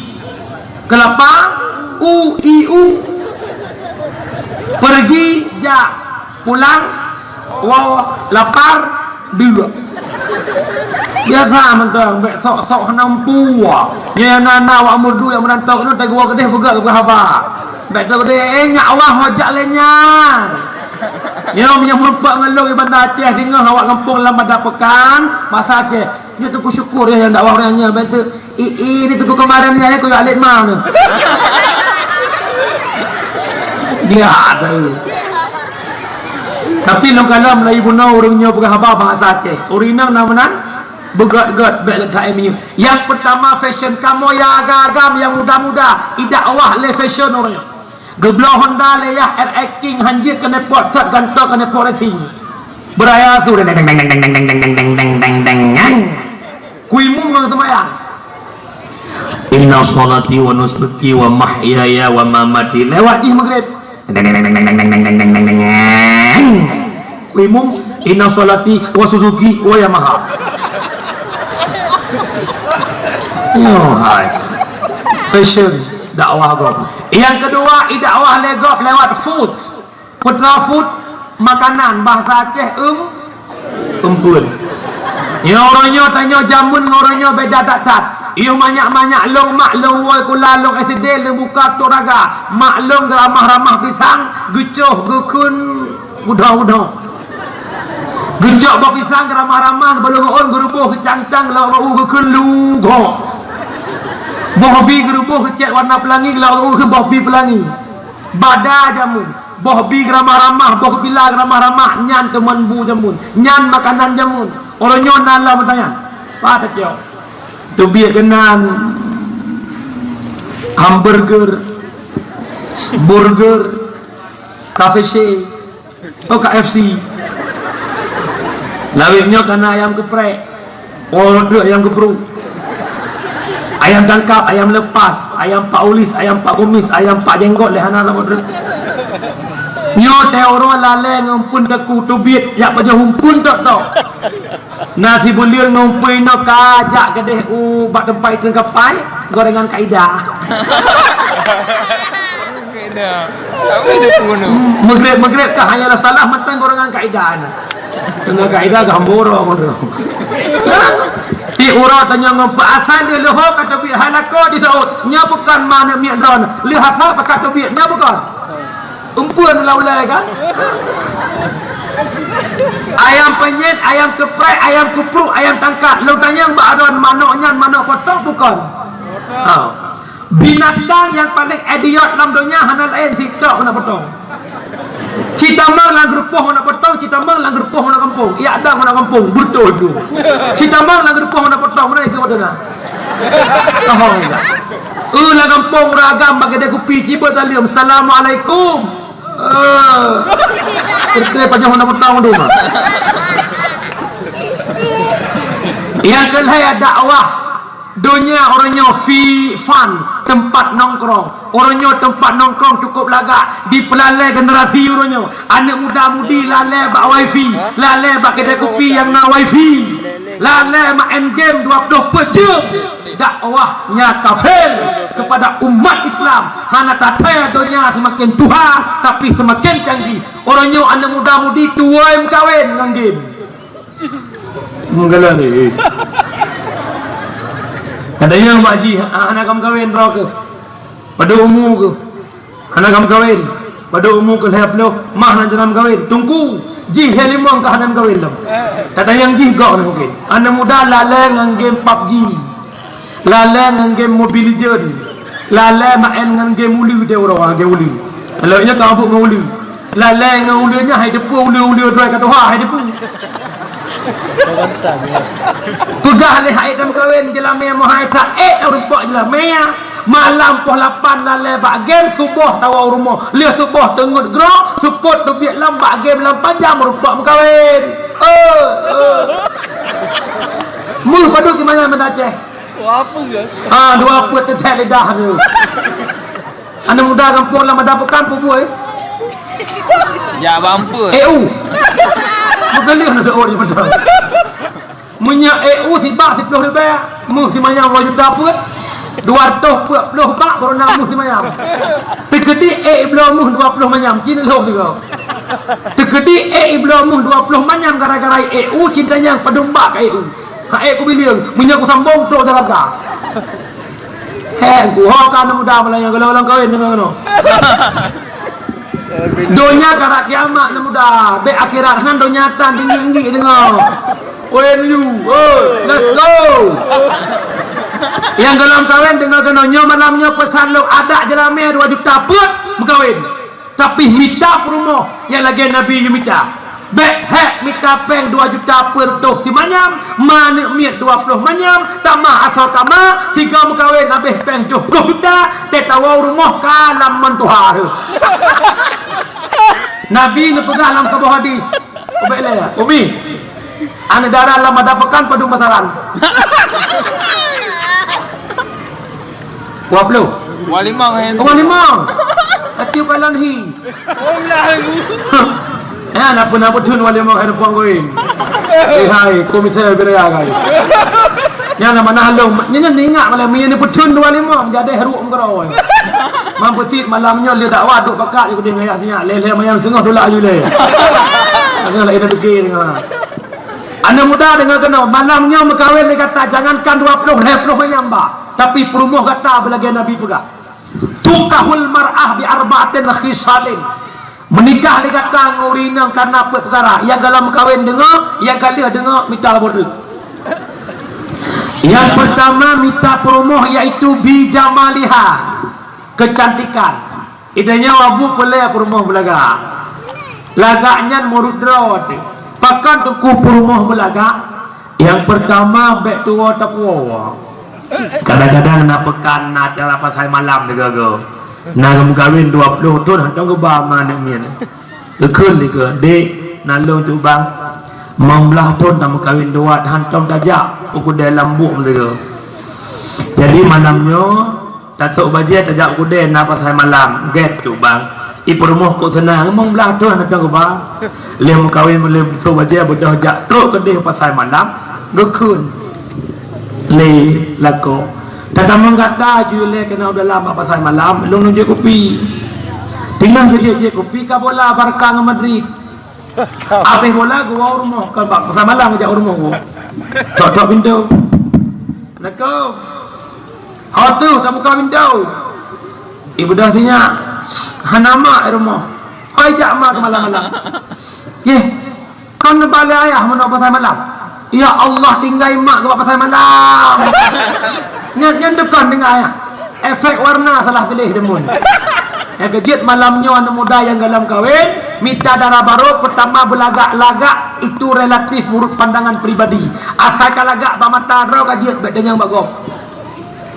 Kelapa, u, i, u. Pergi, jak. Pulang, wow, lapar, duek. Biasa mantong, bèk sok-sok hana mampu. Nyoe nyang na, na awak meudu nyang meurantau keunoe, teugua keudeh peugah keu haba. Bèk teugua keudeh, eh, nyak awah ho jak lé nyan. Nyoe meunyoe meurumpok ngon lôn di Banda Aceh, singoh awak gampông lam Banda Pekan, bahasa Aceh. Nyoe teungku syukur ya, nyang dakwah ureueng nyoe, bèk teu I, i, ni teungku keumaran ni, ayah kuyok alet ma ni. Dia ada. Tapi lôn kalon Melayu bunoe ureueng nyoe peugah haba bahasa Aceh. Ureueng inong na meunan, beugöt-göt, bèk leutak i minyeuk. Yang pertama fashion kamoe nyang agam-agam, nyang muda-muda, i dakwah lé fashion ureueng nyoe. Geubloe Honda lé yah R X King, hanjeuet keuneuk pot, sot gantoe keuneuk pot racing. Beuraya su, deng, deng, deng. Kuimeum ngon seumayang. Inna sholati wa nusuki wa mahyaya wa mamati. Lewat jih Maghrib. Deng, deng, deng. Kuimeum, inna sholati wa Suzuki wa Yamaha. Yo, hai. Fashion dakwah gob. Yang kedua, i dakwah lé gob lewat food. Peue teuma food, makanan, bahasa Aceh eum, eumpeuen. Nyoe uroe nyoe tanyoe jameun ngon uroe nyoe beda that-that. Yoh manyak-manyak lôn mak lôn woe kula lôn S D lôn buka tok raga. Mak lôn geuramah-ramah pisang, geucoh geukheun budho-budho. Geucok boh pisang geuramah-ramah, bak lôn ôn geuruboh geucang-cang, lôn u geukheun lugoe. Boh bi geuruboh geucet warna peulangi, lôn u kheun boh bi peulangi. Bada jameun, boh bi geuramah-ramah, boh bila geuramah-ramah, nyan teuman bu jameun, nyan makanan jameun. Uroe nyoe na lom tanyan. Pat tacok. Teubiet keunan hamburger, burger, K F C, oh, K F C. Lawét nyoe kana ayam geprek. Oh, trok ayam geprek. Ayam tangkap, ayam lepas, ayam Pak Ulis, ayam Pak Kumis, ayam Pak Jenggot lé hana lom trok. Nyoe teuh uroe lalé ngon pun teungku teubiet yak pajoh umpun tok-tok. Na sibuleuen ngon pun inoe ka jak keudeh u bak teumpat iteueng kapai, gorengan Kaidah. Kaidah. Apa dia pun? Maghrib-maghrib ka hanya salah mantong gorengan Kaidah na. Dengan Kaidah gamboro mantong. Di uroe tanyoe ngon peuasai lé leuho ka teubiet hai lakoe di Saud. Nyoe bukon manok miet droeneuh. Lheuh asai pakat teubiet. Nyoe bukon. Umpun ulai-ulai kan? Ayam penyet, ayam keprek, ayam kupruk, ayam tangkap. Lôn tanyong bak droen manok nyan manok potong bukon? Ha. Binatang nyang paléng idiot lam donya hana laén sitok keuneuk potong. Citamong lam geurupoh keuneuk potong, citamong lam geurupoh keuneuk gampông. Yak dang keuneuk gampông, beutôi tu. Citamong lam geurupoh keuneuk potong, mana itu beutôi na? Tohong dak. Eh, lam gampông ureueng agam bak keudè kupi cibeuet saleuem, "Assalamualaikum." Eh. Keudè pajoh keuneuk potong tu mah. Nyang keulhèe dakwah. Donya uroe nyoe fi-, fun, teumpat nongkrong. Uroe nyoe teumpat nongkrong cukup lagak dipeulalé generasi uroe nyoe. Aneuk muda-mudi lalé bak wifi, lalé bak keudè kupi nyang na wifi, lalé maén game dua ploh peuet jeuem. Dakwah nyan kafir kepada umat Islam. Hana tathèe donya seumaken tuha, tapi seumaken canggih. Uroe nyoe aneuk muda-mudi tuwoe meukawen ngon game. Meugalak ni. Kadang nyan mak jih, ah, hana ka meukawen droe keuh. Padum umu keuh. Hana ka meukawen. Padub umu keu lhèe ploh, mah na jalan meukawen. Teungku, jih lhèe limong ka hana meukawen lom. Kadang nyang jih gob na mungken. Aneuk muda lalè ngon game pabji. Lalè ngon game Mobile Legend. Lalè maén ngon game uleue deh uroe, game uleue. Kalau nyoe ka mabök ngon uleue. Lalè ngon uleue nyan hai teupeu uleue-uleue droe ka tuha hai teupeu. Peugah lé hai dan meukawen jeulamé meuhai ka ék rumpok jeulamé. Malam poh lapan lalè bak game, suboh tawoe u rumoh. Lheueh suboh teungeut groe, seupôt teubiet lom bak game lam pajam rumpok meukawen. Eh, eh. Meuh padub si manyam meuda Aceh. Dua apa ke? Ha, dua apa teucek lidah tu. Aneuk muda gampông lam ada pekan pun buai. Jak bampu. E U. Bukan dia nak seorang je betul. Minyak E U sibak siploh ribèe, meuh si manyam dua juta peuet, dua ratus peuet ploh bak baru na meuh si manyam. Teukeudi ék bloe meuh dua ploh manyam, cit lhôh sigoe. Teukeudi ék bloe meuh dua ploh manyam gara-gara E U, cinta nyang padum bak ka E U. Hai kubileung, meunyoe kusambong trok Jakarta. Hei, ku ho ka aneuk muda malam nyoe, golom-golom kawin deungon keunoe. Donya karab kiamat aneuk muda, bèk akhirat han donya tan tinggi-tinggi deungon. O M U, oi, let's go. Nyang golom kawin deungon keunoe, nyoe malam nyoe peusan lôn adak jeulamé dua juta peuet meukawen. Tapi mita peurumoh nyang lagèe Nabi yue mita. Bèk hék mita péng dua juta peuet reutôh si manyam, ma aneuk miet dua ploh manyam, tamah asoe kama, sigoe meukawen habéh péng tujoh ploh juta, teuh tawoe u rumoh ka lam mon tuha. Nabi neupeugah lam saboh hadis, ubé lé, Umi, aneuk dara lam ada pekan padum pasaran. Dua puluh. Dua lima, eh. Dua lima. Atiu kalon hi. Oh, lah. Ya, nak pun, nak pun dua lima, hai, puang koin. Eh, hai, komisar bela ya, kai. Nyan nama nah long, nyan, nyan ingat malam ni, ni pun dua lima, jadi heruk mengkerau. Mampu sit malam nyoe lé dakwah duk pakat, duk deh ngayah siap, lé-lé mayang setengah dollar ayu lé. Tengah lagi nak fikir tengah. Aneuk muda deungoe keunoe, malam nyoe meukawen lé gata, jangankan dua ploh, lhèe ploh manyam ba, tapi peurumoh gata beulagèe Nabi peugah, "Tunkahul mar'ah bi arba'atin khisalin." Meunikah lé gata ngon ureueng inong kareuna peuet peukara, nyang galak meukawen deungoe, nyang ka lheueh deungoe mita lom. Nyang peurtama mita peurumoh yaitu bi jamaliha, keucantikan. Di tanyoe Abu peulée peurumoh beulagak. Lagak nyan meureuet droe teuh. Pakon teungku peurumoh beulagak? Nyang peurtama, bék tuwoe tapuwoe. Kadang-kadang na peukan, na acara pasai malam sigoe-goe. Na geumeukawen dua ploh thon, hantom geuba ma aneuk miet. Geukheun dikeue, "Dek, na lôn cut bang. Limong blaih thon tameukawen dua, hantom tajak u keudè lam buet sigoe." Jadi malam nyoe, tasôk bajée tajak u keudè na pasai malam, gét cut bang. I peurumoh kok seunang, limong blaih thon hantom geuba. Lheueh meukawen, lheueh tasôk bajée beudôh jak trok keudeh pasai malam, geukheun lé lakoe. Tatamong gata ju ilée keunoe u dalam bak pasai malam, lôn jép kupi. Teungoh geujép-jép kupi ka bola Barca ngon Madrid. Abéh bola geuwoe u rumoh, ka bak pasai malam geujak u rumoh geuwoe. Tok-tok pintoe. Assalamualaikum. Ho teuh tabuka pintoe. Ibudah sinyak. Hana mak di rumoh. Hoi jak mak keu malam-malam. Yeh. Kon neuba lé ayah meunoe pasai malam. Ya Allah, tinggai mak keu bak pasai malam. Nyan, nyan dukon tinggai ayah. Efek warna salah piléh demun. Nyang keujeuet malam nyoe aneuk muda nyang galak kawen, mita dara barô, peutama beulagak-lagak itu relatif menurut pandangan pribadi. Asai ka lagak bak mata droe ka jeuet, bék tanyong bak gob.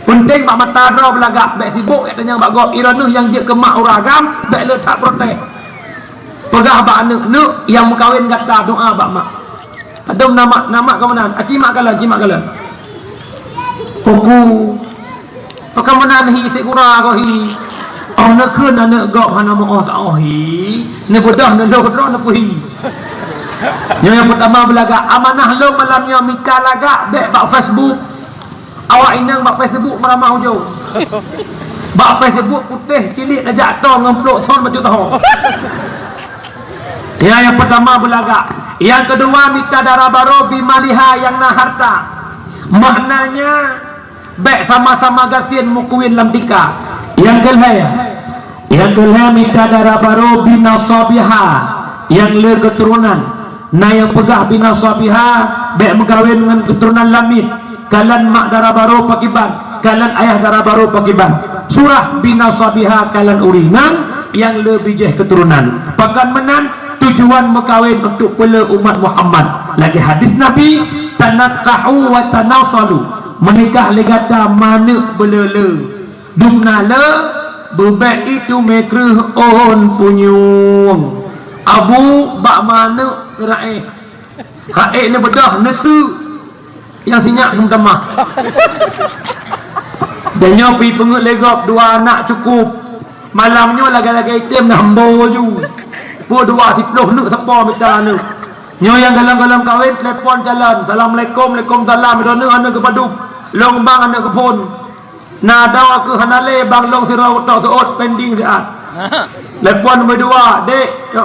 Peunteng bak mata droe beulagak, bék sibok, bék tanyong bak gob. Droeneuh nyang jeuet keu mak ureueng agam, bék le that protes. Peugah bak aneuk, "Neuk, nyang meukawen gata doa bak mak." Padum nama, nama ka meunan, aci mak kalon, ci mak kalon. Kuku. Pakon meunan hi, sigura ko hi. Oh, neukheun aneuk gob hana meu'oh saoh hi. Neubeudôh, neulôh droe, neupeuhi. Nyoe nyang peutama beulagak. Amanah lôn malam nyoe mita lagak bék bak Facebook. Awak inong bak Facebook meuramah ujong. Bak Facebook putéh cilik tajak tô ngon plôk son bacut taho. Ya, nyang peutama beulagak. Nyang keudua mita dara barô bi maliha nyang na harta. Maknanya, bék sama-sama gasien meukuwin lam tika. Nyang keulhèe, Nyang keu lhèe mita dara barô bina sabiha, nyang le keuturonan. Na nyang peugah bina sabiha, bèk meukawen ngon keuturonan lamiet, kalon mak dara barô pakiban, kalon ayah dara barô pakiban. Surah bina sabiha kalon ureueng inong nyang le bijèh keuturonan. Pakon meunan, tujuan meukawen untuk peulé umat Muhammad. Lagèe hadis Nabi, "Tanakahu wa tanasalu." Meunikah lé gata manök beuleu-leu. Dumna le, beubèk itu mè kreueh ôn punyueng. Abu bak manök neuraéh. Haék neubeudôh neuseu. Nyang sinyak meutamah. Dan nyoe pi peungeuet lé gob dua anak cukup. Malam nyoe lagèe-lagèe item na hembo ju. Peue dua siploh neuk sapo mita neuk. Nyoe nyang galom-galom kawen telepon calon. Assalamualaikum, waalaikumsalam. Droeneuh aneuk geupadub. Lôn bang aneuk geuphôn. Na dua keuh hana lé bang lôn sidroe tok seuôt pending siat. Telepon nomor dua, dek, ya.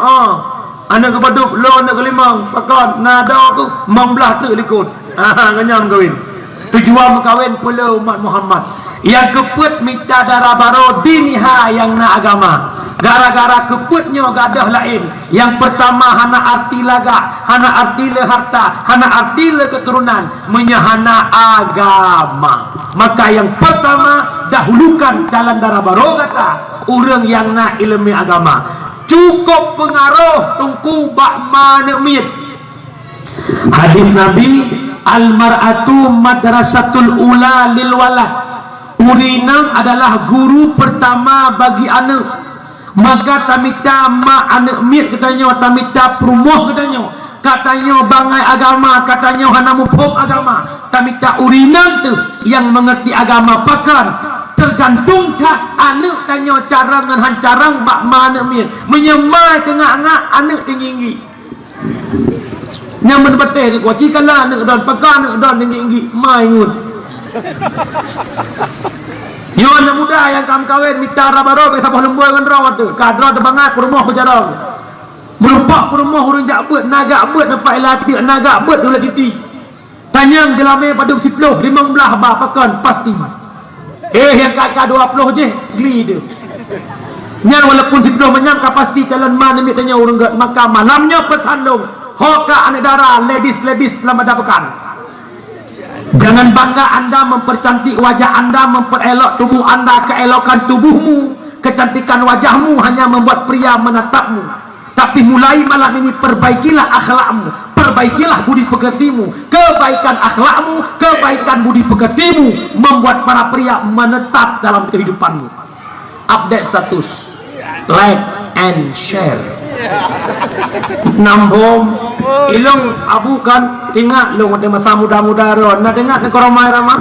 Aneuk geupadub, lôn aneuk geulimong, pakon, na dua keuh, limong blah teuk likot. Ha, ngon nyan meukawen. Tujuan meukawen peulé umat Muhammad. Nyang keupeuet mita dara barô diniha nyang na agama. Gara-gara keupeuet nyoe gadôh laén. Nyang peurtama hana arti lagak, hana arti le harta, hana arti le keuturonan, meunyoe hana agama. Maka nyang peurtama dahulukan calon dara barô gata, ureueng nyang na ileumèe agama. Cukôp peungaroh teungku bak manök miet. Hadis Nabi, "Al-mar'atu madrasatul ula lil walad." Ureueng inong adalah guru peurtama bagi aneuk. Maka tamita mak aneuk miet geutanyoe, tamita peurumoh geutanyoe, ka tanyoe bangai agama, ka tanyoe hana muphom agama, tamita ureueng inong teuh nyang meungerti agama. Pakon? Teugantung that aneuk tanyoe carông ngon han carông bak ma aneuk miet. Meunyoe ma teungak-ngak, aneuk teungieng-ngieng. Nyan meubatèe teuh, ci kala aneuk don, pakon aneuk don teungieng-ngieng, ma ngon. Nyoe aneuk muda nyang ka meukawen mita dara barô bèk saboh leumbôi ngon droe teuh. Ka droe teuh bangai peurumoh peucarông. Meurumpok peurumoh ureueng jak beuet, na jak beuet, nampak ilat teuk, na jak beuet, ulat titi. Tanyong jeulamèe padub siploh, limong blah ba pakon pasti. Eh, nyang ka, ka dua ploh jih, gli teuh. Nyan walaupun siploh manyam ka pasti calon ma aneuk miet tanyoe ureueng gèt. Maka malam nyoe peusan lôn, ho ka aneuk dara, ladies, ladies lam Banda Peukan. Jangan bangga anda mempercantik wajah anda, memperelok tubuh anda, keelokan tubuhmu, kecantikan wajahmu hanya membuat pria menatapmu. Tapi mulai malam ini perbaikilah akhlakmu, perbaikilah budi pekertimu. Kebaikan akhlakmu, kebaikan budi pekertimu membuat para pria menetap dalam kehidupanmu. Update status, like and share. Nambom, ilong abu kan, ingat lôn watèe masa muda-muda ron, na ingat ngon Rhoma Irama?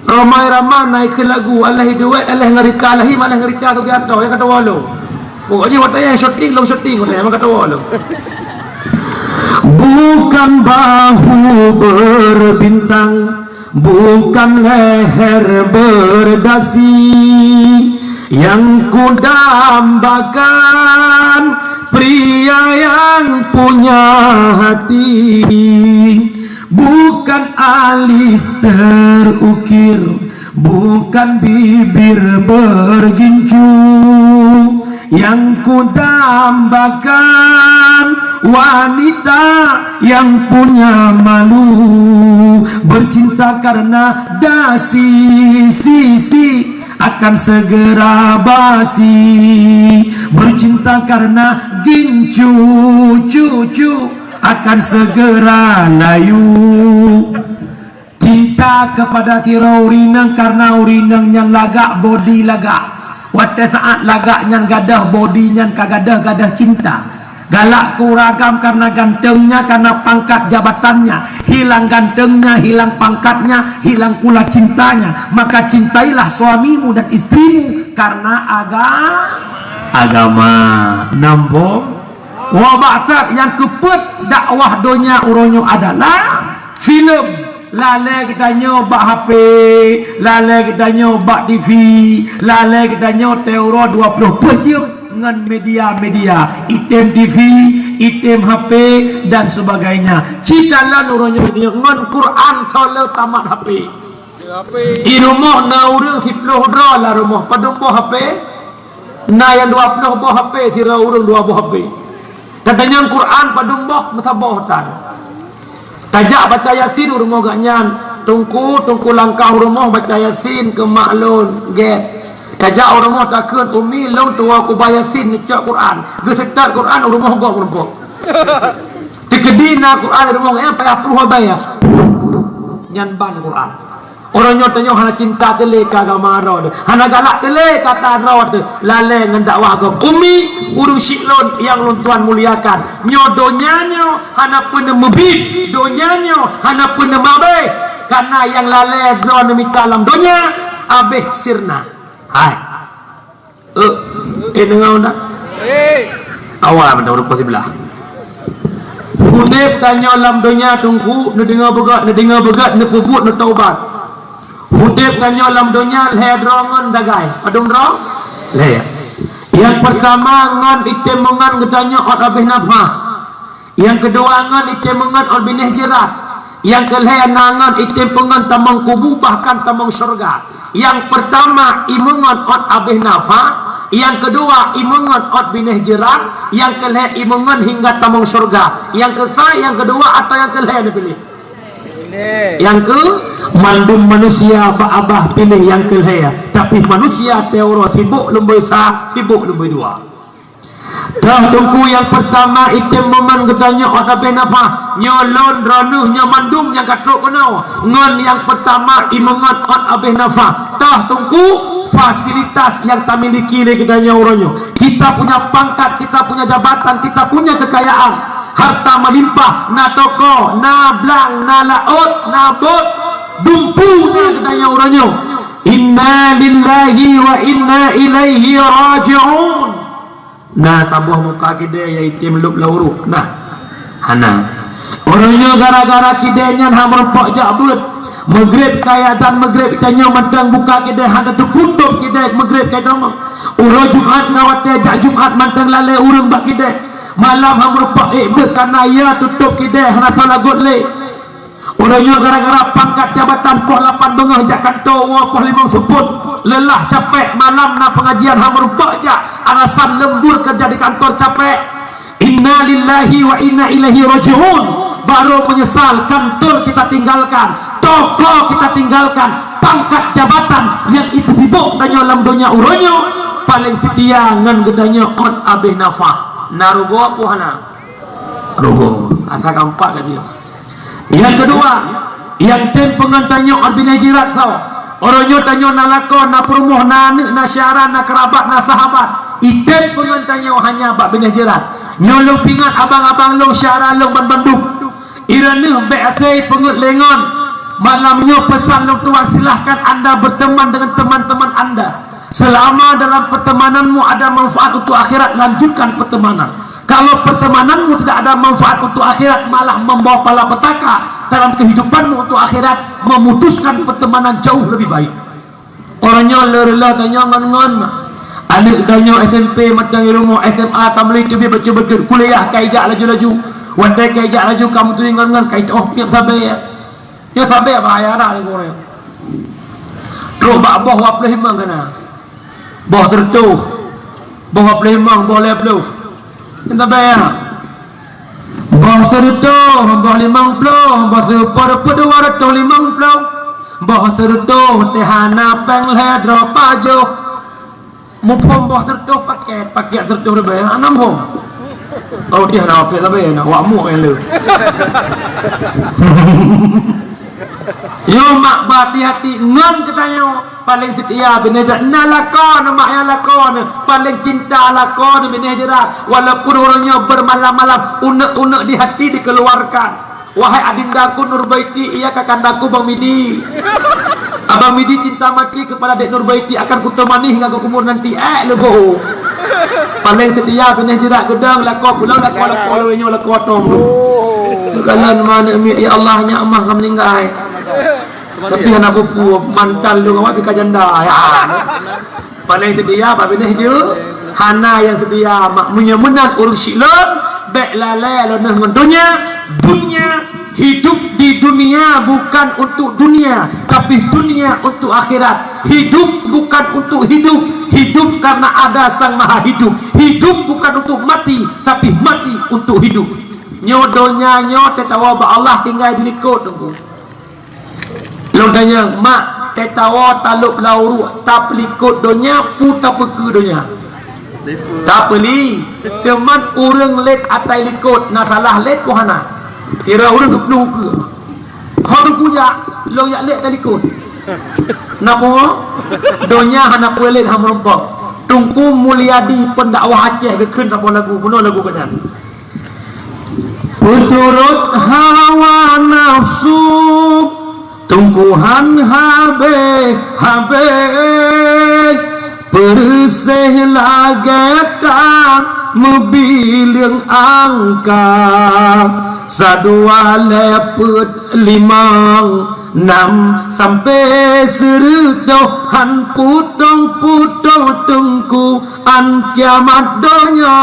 Rhoma Irama na ikheun lagu, alah duet, alah ngeurita, alah him, alah ngeurita Sugiarto, nyang kata walau. Pokoknya watèe nyan syuting, lôn syuting, watèe nyan kata walau. Bukan bahu berbintang, bukan leher berdasi yang kudambakan, pria yang punya hati. Bukan alis terukir, bukan bibir bergincu yang kudambakan, wanita yang punya malu, bercinta karena dasi, sisi akan segera basi, bercinta karena gincu, cucu akan segera layu. Cinta kepada sidroe ureueng inong karena ureueng inong nyan lagak, bodi lagak. Watèe saat lagak nyan gadôh, bodi nyan ka gadôh, gadôh cinta. Galak keu ureueng agam karena gantengnya, karena pangkat jabatannya. Hilang gantengnya, hilang pangkatnya, hilang pula cintanya. Maka cintailah suamimu dan istrimu karena aga-, agama. Nambong. Wa ba'sat nyang keupeuet dakwah donya uroe nyoe adalah filem. Lalè geutanyoe bak H P, lalè geutanyoe bak T V, lalè geutanyoe teuroe dua ploh peuet jeuem ngon media-media, item T V, item H P, dan sebagainya. Ci kalon uroe nyoe ngon Quran soe le tamat H P. Di rumoh na ureueng siploh droe lam rumoh, padum boh H P? Na nyang dua ploh boh H P, sidroe ureuëng dua boh H P. Tatanyong Quran padum boh, meusaboh tan. Tajak baca Yasin u rumoh geuh nyan, Teungku, Teungku Langkah u rumoh baca Yasin keu mak lôn, gét. Tajak u rumoh takheun, "Umi, lôn tuwoe kuba Yasin neucok Quran." Geuseutôt Quran u rumoh gob meurumpok. Teukeudi na Quran u rumoh geuh nyan, payah ploh babah. Nyan ban Quran. Uroe nyoe tanyoe hana cinta teuh lé keu agama droe teuh, hana galak teuh lé keu ata droe teuh, lalée ngon dakwah gob. Umi, ureuëng syiek lôn nyang lôn tuan muliakan, nyoe donya nyoe hana peuneumeubiet, donya nyoe hana peuneumabéh, kareuna nyang lalée droe neumita lam donya, abéh sirna. Hai. Eh, eh, deungoe dak? Awai mantong rupa siblah. Udeb tanyoe lam donya, Teungku, neudeungoe beugét, neudeungoe beugét, neupeubuet, neutaubat. Udeb tanyoe lam donya lhée droe ngon dagai. Padum droe? Lhée. Nyang peurtama ngon item meungon geutanyoe ôt abéh nafah. Nyang keudua ngon item meungon ôt binéh jeurat. Nyang keulhée na ngon item peungon tamong kubu bahkan tamong syeuruga. Nyang peurtama imeungon ôt abéh nafah, nyang keudua imeungon ôt binéh jeurat, nyang keulhée imeungon hingga tamong syeuruga. Nyang keusa, nyang keudua atawa nyang keulhée neupiléh? Nyang keu mandum manusia bak abah piléh nyang keulhée, tapi manusia teuuroe sibok leumboi sa, sibok leumboi dua. Toh Teungku nyang peurtama item meungon geutanyoe ôt abéh nafah, nyoe lôn droeneuh nyoe mandum nyang ka trok keunoe. Ngon nyang peurtama imeungon ôt abéh nafah. Toh Teungku fasilitas nyang tamiliki lé geutanyoe uroe nyoe. Kita punya pangkat, kita punya jabatan, kita punya kekayaan. Harta melimpah, na toko, na blang, na laôt, na bot, dumpu na geutanyoe uroe nyoe. Inna lillahi wa inna ilaihi raji'un. Na saboh muka kidée nyang item lôb lam uruek? Na? Hana. Uroe nyoe gara-gara kidée nyan hana meurumpok jak beuet. Maghrib ka adan, maghrib tanyoe mantong buka kidée, hana teuputôb kidée, maghrib ka tamong. Uroe Jumat ka watée jak Jumat mantong lalée ureuëng bak kidée. Malam hana meurumpok ék beuet kareuna ya tutôb kidée, hana salah göt lé. Uroe nyoe gara-gara pangkat jabatan poh lapan beungoh jak kantô, woe poh limong seupôt, leulah capék, malam na peungajian hana meurumpok jak, alasan lembur keureuja di kantor capék. Inna lillahi wa inna ilaihi raji'un. Baru menyesal kantor kita tinggalkan, toko kita tinggalkan, pangkat jabatan nyang ipeuhibok tanyoe lam donya uroe nyoe, paleng seutia ngon geutanyoe ôt abéh nafah. Na rugoe peue hana? Rugoe. Asa ka empat laju. Nyang keudua, nyang tem peungon tanyoe ôt binéh jeurat soe. Uroe nyoe tanyoe na lakoe, na peurumoh, na aneuëk, na syedara, na keurabat, na sahabat. Item peungon tanyoe hanya bak binéh jeurat. Nyoe lôn peuingat abang-abang lôn, syedara lôn banmandum. Droeneuh bék asai peungeuet lé ngon. Malam nyoe peusan lôn tuan, silahkan anda berteman dengan teman-teman anda. Selama dalam pertemananmu ada manfaat untuk akhirat, lanjutkan pertemanan. Kalau pertemananmu tidak ada manfaat untuk akhirat, malah membawa malapetaka dalam kehidupanmu untuk akhirat, memutuskan pertemanan jauh lebih baik. Uroe nyoe le reuloh tanyoe ngon-ngon ma. Aneuëk tanyoe S M P mantong di rumoh, S M A tamli teubiet bacut-bacut, kuliah ka ijak laju-laju. Watée ka ijak laju ka meuturi ngon-ngon, ka ituoh piep sabe. Nyoe sabe bahaya dah lé gurée. Trok bak boh dua ploh limong kana. Boh seureutôh, boh dua ploh limong, boh lhée ploh. Nyan sabe ya. Boh seureutôh, boh limong ploh, boh seureutôh, dua reutôh limong ploh. Boh seureutôh teuh hana péng lhée droe pajoh. Muphom boh seureutôh paket, paket seureutôh ribée, hana muphom. Oh, dia na paket sabe, na wak muk nyang le. Yo mak, beuhati-hati ngon geutanyoe, paleng seutia binéh jeurat. Na lakoe neuh mak nyang lakoe neuh, paleng cinta lakoe neuh binéh jeurat. Walaupun uroe nyoe bermalam-malam, uneuk-uneuk di hati dikeluarkan. Wahai adindaku Nurbaiti, iya kakandaku Bang Midi. Abang Midi cinta mati kepada Dek Nurbaiti, akan kutemani hingga ke kubur nanti. Eh, leuboh. Paleng seutia binéh jeurat, geudong lakoe pulang, lakoe, lakoe lawét nyoe, lakoe tom tu. Beukalon ma aneuk miet, ya Allah, nyak mah ka meuninggai. Tapi hana peue-peue, mantan lôn awak pih ka janda. Ya. Paleng seutia bak binéh jeurat, hana nyang seutia mak. Meunyoe meunan ureuëng syiek lôn, bék lalée lôn ngon donya, donya Hidup di dunia bukan untuk dunia, tapi dunia untuk akhirat. Hidup bukan untuk hidup, hidup karena ada Sang Maha Hidup. Hidup bukan untuk mati, tapi mati untuk hidup. Nyoe donya nyoe teuh tawoe bak Allah tinggai di likot, Teungku. Lôn tanyong, mak, teuh tawoe talop lam uruek, tapeulikot donya, peue tapeukeue donya? Tapeuli, teuma ureuëng lét atai likot, na salah lét peue hana? Sira ureuëng geuplueng ukeue. Ho Teungku jak, lôn jak lét atai likot. Na peue? Donya hana peue lét, hana meurumpok. Teungku Mulyadi, pendakwah Aceh, geukheun saboh lagu, bunoe lagu gobnyan. Peuturot hawa nafsu, tungkuhan habéh-habéh, peureuséh lagée tan meubileueng angka, sadua lhée peuet limong nam sampoe sireutôh, han putong-putong Teungku, án kiamat donya.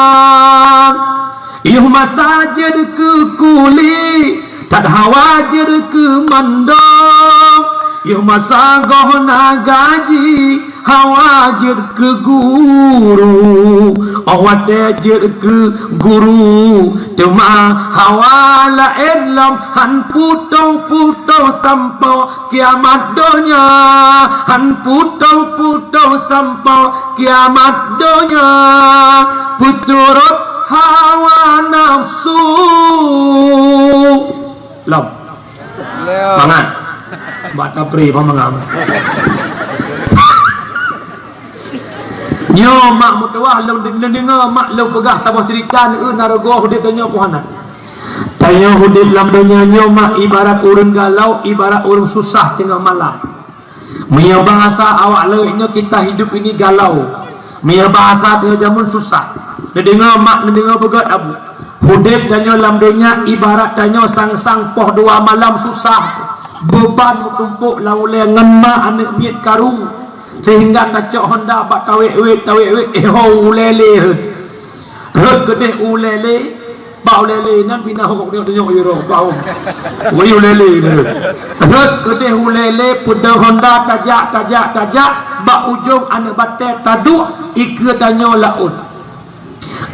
Yoh masa jeuet keu kuli, that hawa jeuet keu mandong. Yoh masa goh na gaji, hawa jeuet keu guru. Óh watée jeuet keu guru, teuma hawa laén lom, han putong-putong sampoe kiamat donya, han putong-putong sampoe kiamat donya, peuturot hawa nafsu. Lom. Mangat. Bak tapri pamangang. Nyoe mak meutuwah lôn de-, lôn deungoe mak lôn peugah saboh cerita neu na rogoe udeb tanyoe puhana. Tanyoe udeb lam donya nyoe mak ibarat ureuëng galau, ibarat ureuëng susah teungoh malam. Meunyoe bahasa awak lawét nyoe, kita hidup ini galau. Meunyoe bahasa teungoh jameun susah. Neudeungoe mak, neudeungoe beugét abu. Udeb tanyoe lam donya ibarat tanyoe sang-sang poh dua malam susah. Beuban meutumpok lam ulée ngon ma aneuëk miet karu. Sehingga tacok honda bak tawék-wék, tawék-wék, eh ho ulée lé. Rhot keudeh ulée lé, bak ulée lé nyan pina hok nyok-nyok yuro bau. Woi ulée lé nyan. Rhot keudeh ulée lé, peudeueng honda tajak, tajak, tajak, bak ujong aneuëk batée taduek ikeue tanyoe laôt.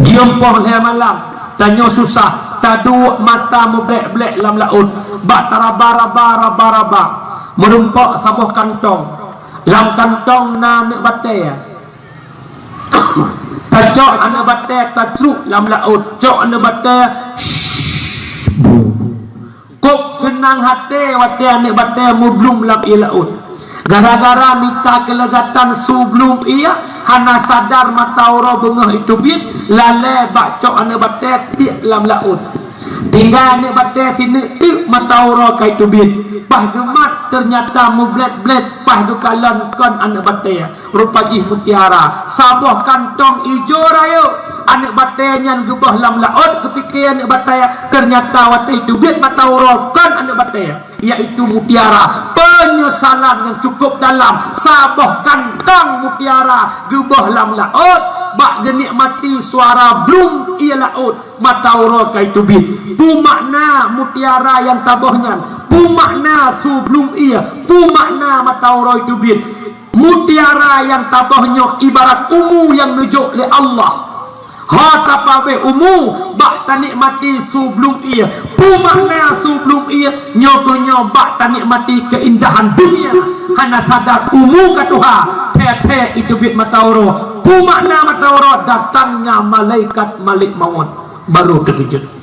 Jeuem poh lhée malam, tanyoe susah, taduek mata meublek-blek lam laôt, bak taraba-raba, raba-raba, meurumpok saboh kantong. Lam kantong na aneuëk batée. Tacok aneuëk batée tacruk lam laôt, cok aneuëk batée, shh, bu. Kok seunang até watée aneuëk batée meublum lam ié laôt. Gara-gara mita keuleuzatan su blum ié, hana sadar mata uroe beungoh iteubiet, lalée bak cok aneuëk batée tiek lam laôt. Tinggai aneuëk batée sineuk teuk mata uroe ka iteubiet. Paih geumat teunyata meublét-blét, paih geukalon kon aneuëk batée. Rupa jih mutiara, saboh kantong ijo rayeuk. Aneuëk batée nyan geuboh lam laôt, geupike aneuëk batée, teunyata watée teubiet mata uroe kon aneuëk batée, yaitu mutiara. Peunyesalan nyang cukup dalam, saboh kantong mutiara geuboh lam laôt, bak geunikmati suara blum ié laôt, mata uroe ka iteubiet. Peue makna mutiara nyang taboh nyan? Peue makna su blum ié? Peue makna mata uroe iteubiet? Mutiara nyang taboh nyoe ibarat umu nyang neujok lé Allah. Ho tapabeh umu bak tanikmati su blum ié. Peue makna su blum ié? Nyoe keuh nyoe bak tanikmati keuindahan dunia. Hana sadar umu ka tuha, thée-thée iteubiet mata uroe. Peue makna mata uroe? Datangnya malaikat Malik Maut. Baru teukeujot.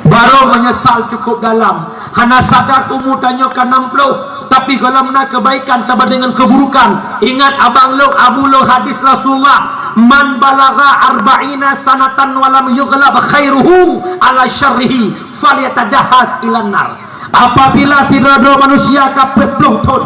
Barô meunyeusal cukup dalam. Hana sadar umu tanyoe ka nam ploh, tapi gohlom na keubaikan tabandingan keuburukan. Ingat abang lôn, abu lôn, hadis Rasulullah, "Man balagha arba'ina sanatan wa lam yughlab khairuhu ala syarrihi, falyatajahhaz ilan nar." Apabila sidroe-droe manusia ka peuet ploh thon,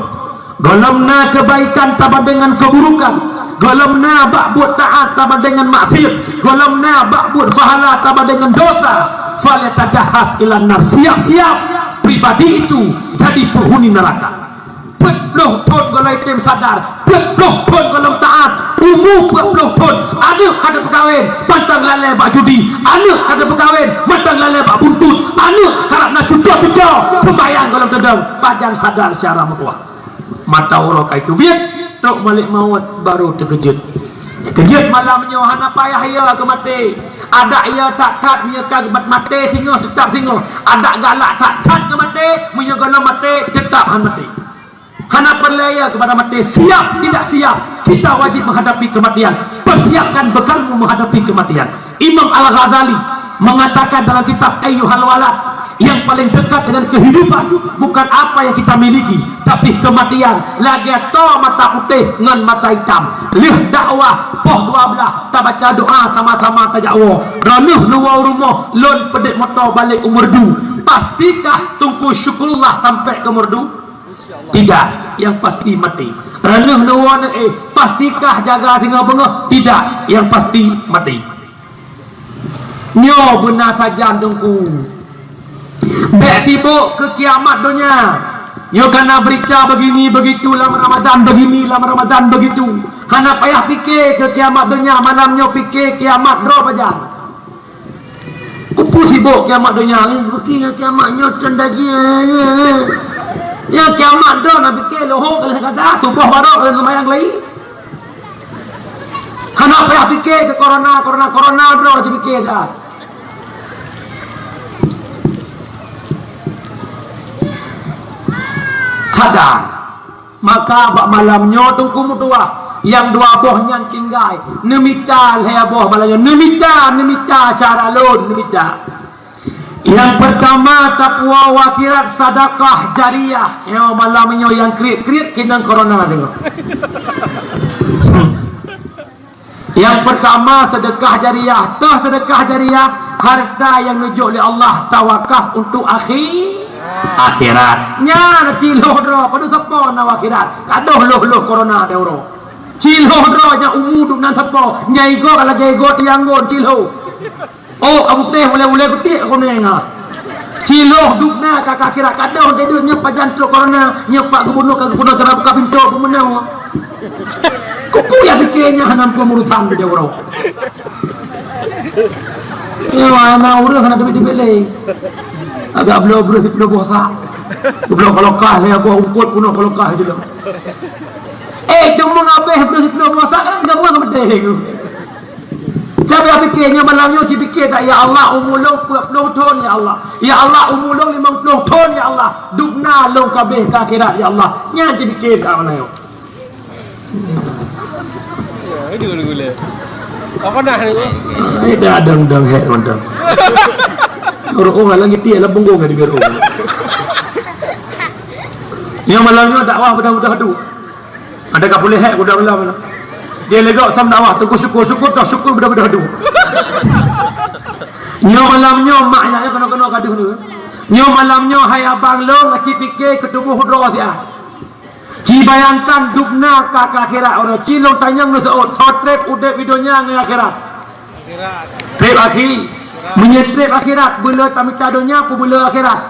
gohlom na keubaikan tabandingan keuburukan, gohlom na bak buet taát tabandingan maksiat, gohlom na bak buet pahala tabandingan dosa, falyatajahhaz ilan nar, siap-siap pribadi itu jadi penghuni neraka. Peuet ploh thon gohlom item sadar, peuet ploh thon gohlom taát, Umu peuet ploh thon, aneuk ka teupeukawen mantong lalée bak judi, aneuk ka teupeukawen mantong lalée bak buntut, aneuk karab na cuco-cuco seumbahyang gohlom teudong, pajan sadar syara meutuwah. Mata uroe ka teubiet, trok malaikat maut barô teukeujot. Keujot malam nyoe hana payah ya keu maté. Adak ya that-that meunyoe ka geumat maté singoh teutap singoh. Adak galak that-that keu maté, meunyoe gohlom maté teutap han maté. Hana peureulée ya keupada maté, siap tidak siap, kita wajib menghadapi kematian. Persiapkan bekalmu menghadapi kematian. Imam Al-Ghazali mengatakan dalam kitab Ayyuhal Walad, yang paling dekat dengan kehidupan bukan apa yang kita miliki, tapi kematian. Lagée toe mata putéh ngon mata itam. Lheueh dakwah poh dua belas, tabaca doa sama-sama tajak woe. Droeneuh neuwoe u rumoh, lôn peudeuet moto balek u Meureudu. Pastikah Teungku Syukurullah sampai ke Meureudu? Tidak, yang pasti mati. Droeneuh neuwoe neuéh, pastikah jaga singoh beungoh? Tidak, yang pasti mati. Nyoe beuna sajan Teungku. Bék sibok keu kiamat donya. Nyoe kana berita begini begitu lam Ramadan, begini lam Ramadan begitu. Hana payah pike keu kiamat donya, malam nyoe pike kiamat droe pajan. Kupu sibok kiamat donya ni, bukti ngon kiamat nyoe cen daging. Ya kiamat dah nak fikir lohok kalau kata subuh baru kalau sembahyang lagi. Hana payah fikir ke corona, corona, corona dah dipikir dah. Sadar. Maka bak malam nyoe Teungku meutuah, nyang dua boh nyan tinggai. Neumita lhée boh malam nyoe. Neumita, neumita syara lôn, neumita. Nyang peurtama tapuwoe u akhirat sedekah jariah. Nyoe malam nyoe nyang kriet-kriet keunong corona singoh. Nyang peurtama, sedekah jariah. Toh sedekah jariah, harta nyang neujok lé Allah tawakaf untuk akhi-, akhirat. Nyan cilhoh droe, padub sapo na akhirat. Kadoh loh-loh corona deh uroe. Cilhoh droe nyang umu dum nan sapo, nyang igoe lagée igoe tianggon cilhoh. Oh, Abu Teh ulée-ulée beutiek aku nengah. Cilhoh dum na ka akhirat, kadoh deh nyoe pajan trok corona, nyoe pak gubernur ka gubernur cara buka pintoe peumeunoe. Kupu ya pike nya hana muphom urusan bidang uroe. Eh, mana ureueng hana teubiet-teubiet lé. Agak bloe breuh siploh boh sak. Bloe kolokah lé boh ungkot punoh kolokah jeulah. Eh, deungon abéh breuh siploh boh sak kan gabung sama teh. Sabe pike nya malam nyoe cipike tak, "Ya Allah, umu lôn peuet ploh thon, ya Allah. Ya Allah, umu lôn limong ploh thon, ya Allah. Dum na lôn kabeh ka akhirat, ya Allah." Nyan cipike tak malam nyoe. Ya, itu gula-gula. Apa nah ni? Ai dah dang-dang hek mantap. Orang-orang lagi tiada lah bengong di biru. Yang malam nyoe dakwah mudah-mudah tu. Ada ka puléh hek udah malam. Dia legok sam dakwah, teungku syukur, syukur dah syukur mudah-mudah tu. Nyoe malam nyoe mak ayah kena-kena gaduh ni. Nyoe malam nyoe hai abang long aci pike keu tuboh droe siah. Ci bayangkan dum na ka, ka akhirat uroe ci lôn tanyong neuseuôt, soe treb udeb di donya ngon akhirat? Treb akhi. Meunyoe treb akhirat, beuleu tamita donya, peue beuleu akhirat?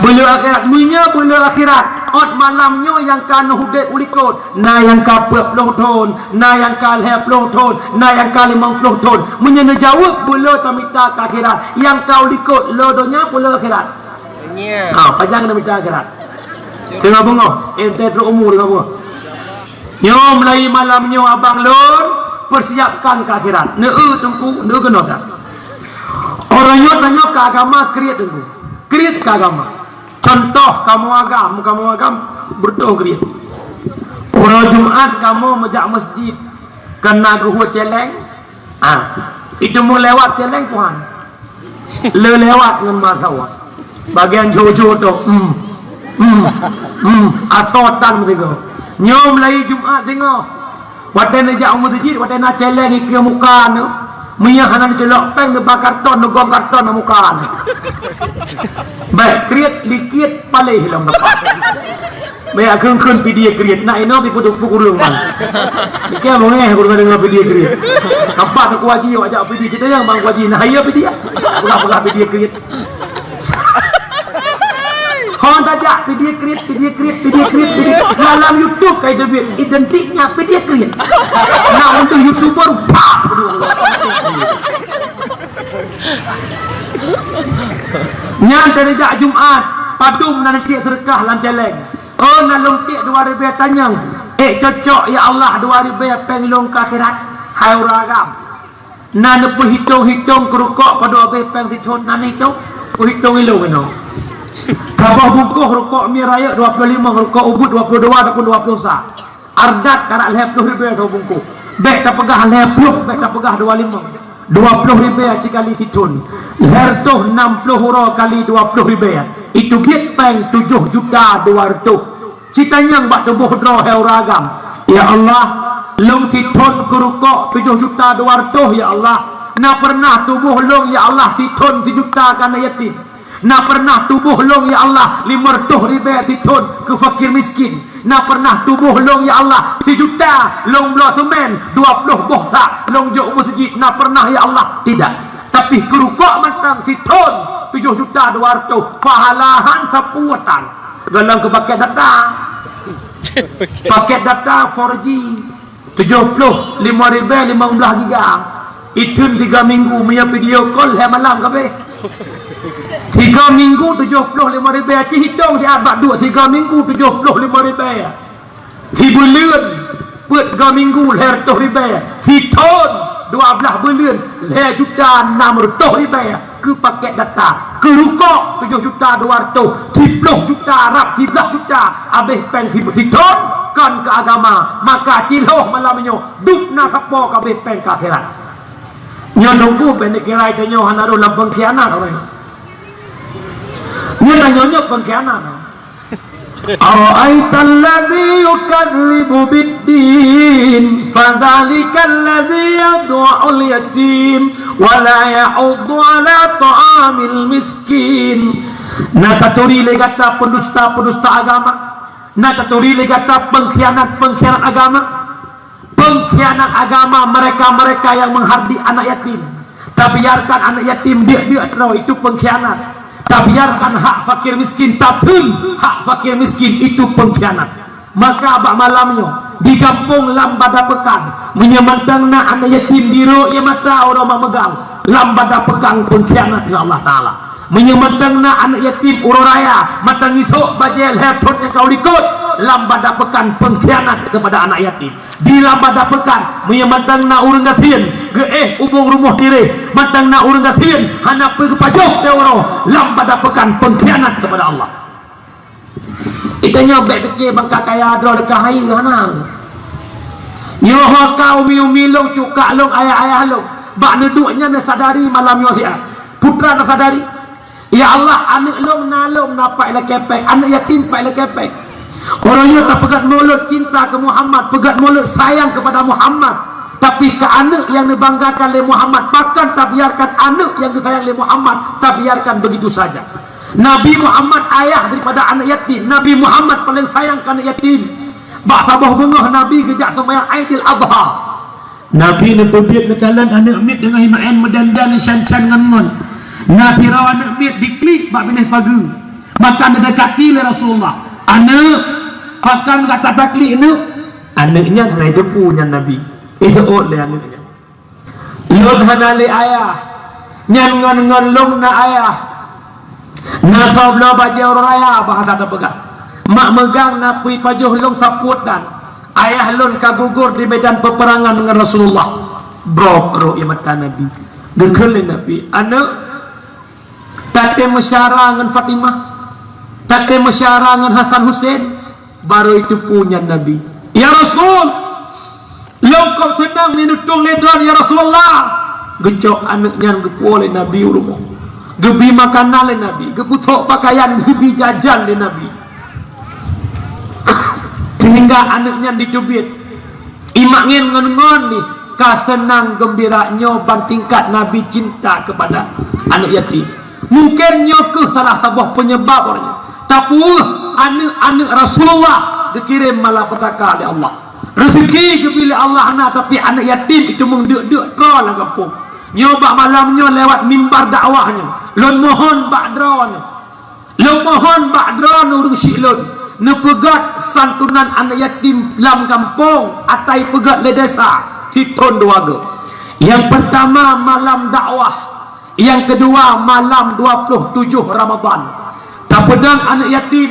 Beuleu akhirat. Meunyoe beuleu akhirat, ôt malam nyoe nyang ka neuh udeb u likot, na nyang ka peuet ploh thon, na nyang ka lhée ploh thon, na nyang ka limong ploh thon. Meunyoe neujaweueb beuleu tamita ka akhirat, nyang ka u likot le donya peue le akhirat? Ha, pajan keuneuk mita akhirat. Teungoh beungoh, eh, teuh trok umu teungoh beungoh. Nyoe mulai malam nyoe abang lôn persiapkan keu akhirat. Neu teungku, neu keunoe dah. Orang nyoe tanyoe keu agama kriet teungku. Kriet keu agama. Contoh kamoe agam, kamoe agam beureutoh kriet. Uroe Jumat kamoe meujak masjid keu na geuhue celeng. Ah, itu meulewat celeng Tuhan. Le lewat ngon masa awak. Bagian jojo tu. Hmm. Hmm. Hmm. Asotan begitu. Nyoe mulai Jumat singoh. Watée neujak u masjid, watée na celeng ikeue muka nyoe. Meunyoe hana neuculok péng, neuba karton, neugom karton na muka nyoe. Baik, kriet likit paléh lom depan. Banyak kheun-kheun pidie kriet. Nak inoe pi peuduek peukureueng bang. Ikan mengeh aku dengar pidie kriet. Nampak tak kuaji awak jak pidie. Cerita yang bang kuaji. Nah, iya pidie. Peugah-peugah pidie kriet. Ho Orang tajak Pediakrit, Pediakrit, Pediakrit, Pediakrit. Dalam YouTube kai debit identiknya Pediakrit. Nah, untuk YouTuber, pah! Nyan dari jak Jumat, padum na tiek seudeukah lam celeng. Oh, na lôn tiek dua ribèe tanyong. Eh, cocok ya Allah dua ribèe péng lôn keu akhirat. Hai ureueng agam. Na neupeuhitong-hitong keurukok padum abéh péng sithon na neutong. Peuhitong ilôn inoe. Saboh bungkôh rukok Mi Rayeuk dua ploh limong, rukok Ubud dua ploh dua ataupun dua ploh sa. Ardat karat lhèe ploh ribèe saboh bungkôh. Bèk tapeugah lhèe ploh, bèk tapeugah dua limong. Dua ploh ribèe sikali sithon. Lhèe reutôh nam ploh uroe kali dua ploh ribèe. Itu biet péng tujoh juta dua reutôh. Sitanyong bak tuboh droe hai ureueng agam, "Ya Allah, lôn sithon keurukok tujoh juta dua reutôh, ya Allah. Na pernah tuboh lôn, ya Allah, sithon sijuta keu aneuk yatim. Na pernah tuboh lôn, ya Allah, limong reutôh ribèe sithon keu fakir miskin. Na pernah tuboh lôn, ya Allah, sijuta lôn bloe seumén dua ploh boh sak lôn jok u meuseujid. Na pernah, ya Allah?" Tidak. Tapi keurukok mantong sithon tujoh juta dua reutôh, pahalahan sapeue tan. Golom keu paket data. Paket data four G. Tujoh ploh limong ribèe limong blah giga. Itheun tiga minggu, meunyoe video call lhèe malam ka abéh. Tiga minggu tujoh ploh limong ribèe, ci hitong siat bak duek, tiga minggu tujoh ploh limong ribèe. Sibuleuen peuet tiga minggu lhèe reutôh ribèe, sithon dua blah buleuen lhèe juta nam reutôh ribèe. Keu paket data, keu rukok tujoh juta dua reutôh, siploh juta rab siblah juta, abéh péng si-, sithon kon keu agama, maka cilhoh malam nyoe dum na sapo ka abéh péng keu akhirat. Nyoe nunggu péng dikira tanyoe hana rôh lam pengkhianat orang. Nyoe tanyoe nyoe pengkhianat. Ara'aital ladzi yukadzibu biddin, fadzalikal ladzi yad'ul yatim, wa la yahuddu ala ta'amil miskin. Na taturi lé gata pendusta-pendusta agama? Na taturi lé gata pengkhianat-pengkhianat agama? Pengkhianat agama mereka-mereka yang menghardik anak yatim. Tabiarkan anak yatim diek-diek droe, itu pengkhianat. Tabiarkan hak fakir miskin, tatheun hak fakir miskin, itu pengkhianat. Maka bak malam nyoe di gampông Lambada Peukan, meunyoe mantong na anak yatim di rôk ie mata uroe mak meugang, Lambada Peukan pengkhianat ngon Allah Taala. Meunyoe mantong na aneuk yatim uroe raya, mantong isôk bajèe lhèe thôn nyang ka u likôt, Lambada Peukan pengkhianat kepada anak yatim. Di Lambada Peukan, meunyoe mantong na ureueng gasien geuéh ubông rumoh tiréh, mantong na ureueng gasien hana peue geupajoh teuh uroe, Lambada Peukan pengkhianat kepada Allah. Geutanyoe bèk pike bak ka kaya droe deuka hai hana. Nyoe ho ka umi-umi lôn, cuka lôn, ayah-ayah lôn, bak neuduek nyan neusadari malam nyoe siat. Peue teuma neusadari? Ya Allah, aneuk lôn na lôn na paih lakèe pèng, aneuk yatim paih lakèe pèng. Uroe nyoe tapeugèt mulod cinta keu Muhammad, peugèt mulod sayang kepada Muhammad. Tapi keu aneuk nyang neubanggakan lé Muhammad, pakon tabiarkan aneuk nyang geusayang lé Muhammad tabiarkan begitu saja? Nabi Muhammad ayah daripada aneuk yatim. Nabi Muhammad paleng sayang keu aneuk yatim. Bak saboh beungoh Nabi geujak seumayang Aidil Adha. Nabi neuteubiet neukalon aneuk miet deungon imaén meudandan shan-shan ngon ngon. Na sidroe aneuk miet diklik bak binéh pageue. Maka neudekati lé Rasulullah, "Aneuk, pakon gata taklik, Neuk?" Aneuk nyan hana jiteupeue nyan Nabi. Iseuôt lé aneuk nyan. Lôn hana lé ayah, nyan ngon-ngon lôn na ayah. Na soe bloe bajèe uroe raya, bahasa tapeugah. Mak meugang na peue pajoh lôn sapeue tan. Ayah lôn ka gugur di medan peperangan ngon Rasulullah. Brok rôh ie mata Nabi. Geukheun lé Nabi, "Aneuk, tatem meusyara ngon Fatimah, tatem meusyara ngon Hasan Husein." Barô jiteupeue nyan Nabi. "Ya Rasul, lôn kôb seunang neutulông lé droeneuh, ya Rasulullah." Geucok aneuk nyan geupuwoe lé Nabi u rumoh. Geubri makanan lé Nabi, geupeusok pakaian, geubri jajan lé Nabi. Sehingga aneuk nyan jiteubiet. Imaén ngon-ngon nih ka seunang geumbira nyoe ban tingkat Nabi cinta kepada aneuk yatim. Mungken nyoe kheueh salah saboh penyebab uroe nyoe. Tapeue aneuk-aneuk Rasulullah geukirém malapetaka lé Allah. Reuzeki geubri lé Allah na, tapi aneuk yatim itu meundeuk-deuk troe lam gampông. Nyoe bak malam nyoe lewat mimbar dakwah nyoe, lôn mohon bak droeneuh. Lôn mohon bak droeneuh ureuëng syiek lôn, neupeugét santunan aneuëk yatim lam gampông, ata ipeugét lé desa, sithôn dua goe. Nyang peurtama malam dakwah, nyang keudua malam dua ploh tujoh Ramadhan. Tapeudong aneuëk yatim,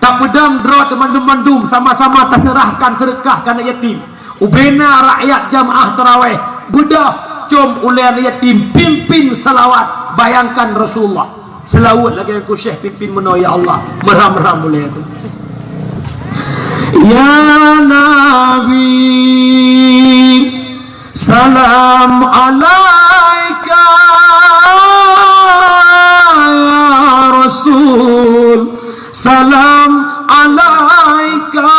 tapeudong droe teuh mandum-mandum, sama-sama taseurahkan seudeukah keu aneuëk yatim. Ubena rakyat jamaah taraweh, beudôh com ulée aneuëk yatim, pimpin salawat, bayangkan Rasulullah. Seulaweuet lagée Teungku Syekh pimpin meunoe, ya Allah, meuram-ram ulée tu. Ya Nabi, salam alaika, ya Rasul, salam alaika,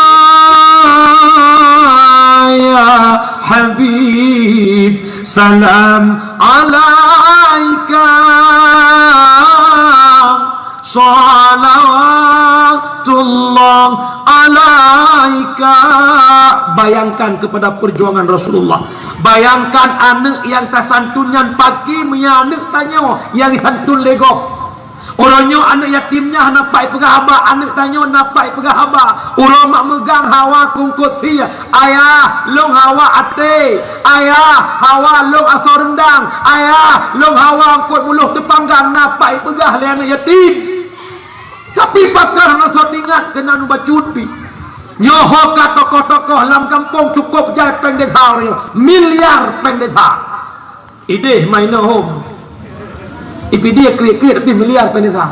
ya Habib, salam alaika, salawatullah alaika. Bayangkan kepada perjuangan Rasulullah. Bayangkan aneuëk nyang tasantun nyan pakri meunyo aneuëk tanyoe nyang disantun lé gob. Uroe nyoe aneuëk yatim nyan hana pat ipeugah haba, aneuëk tanyoe na pat ipeugah haba. Uroe mak meugang hawa kungkot sie, "Ayah, lôn hawa até. Ayah, hawa lôn asoe reundang. Ayah, lôn hawa eungkot muloh teupanggang," na pat ipeugah lé aneuëk yatim. Tapi pakon hana soe teuingat keunan bacut pih. Nyoe ho ka tokoh-tokoh lam gampông cukôp jai péng desa uroe nyoe, miliar péng desa. Idéh main hom. Ipidie kriet-kriet tapi miliar péng desa.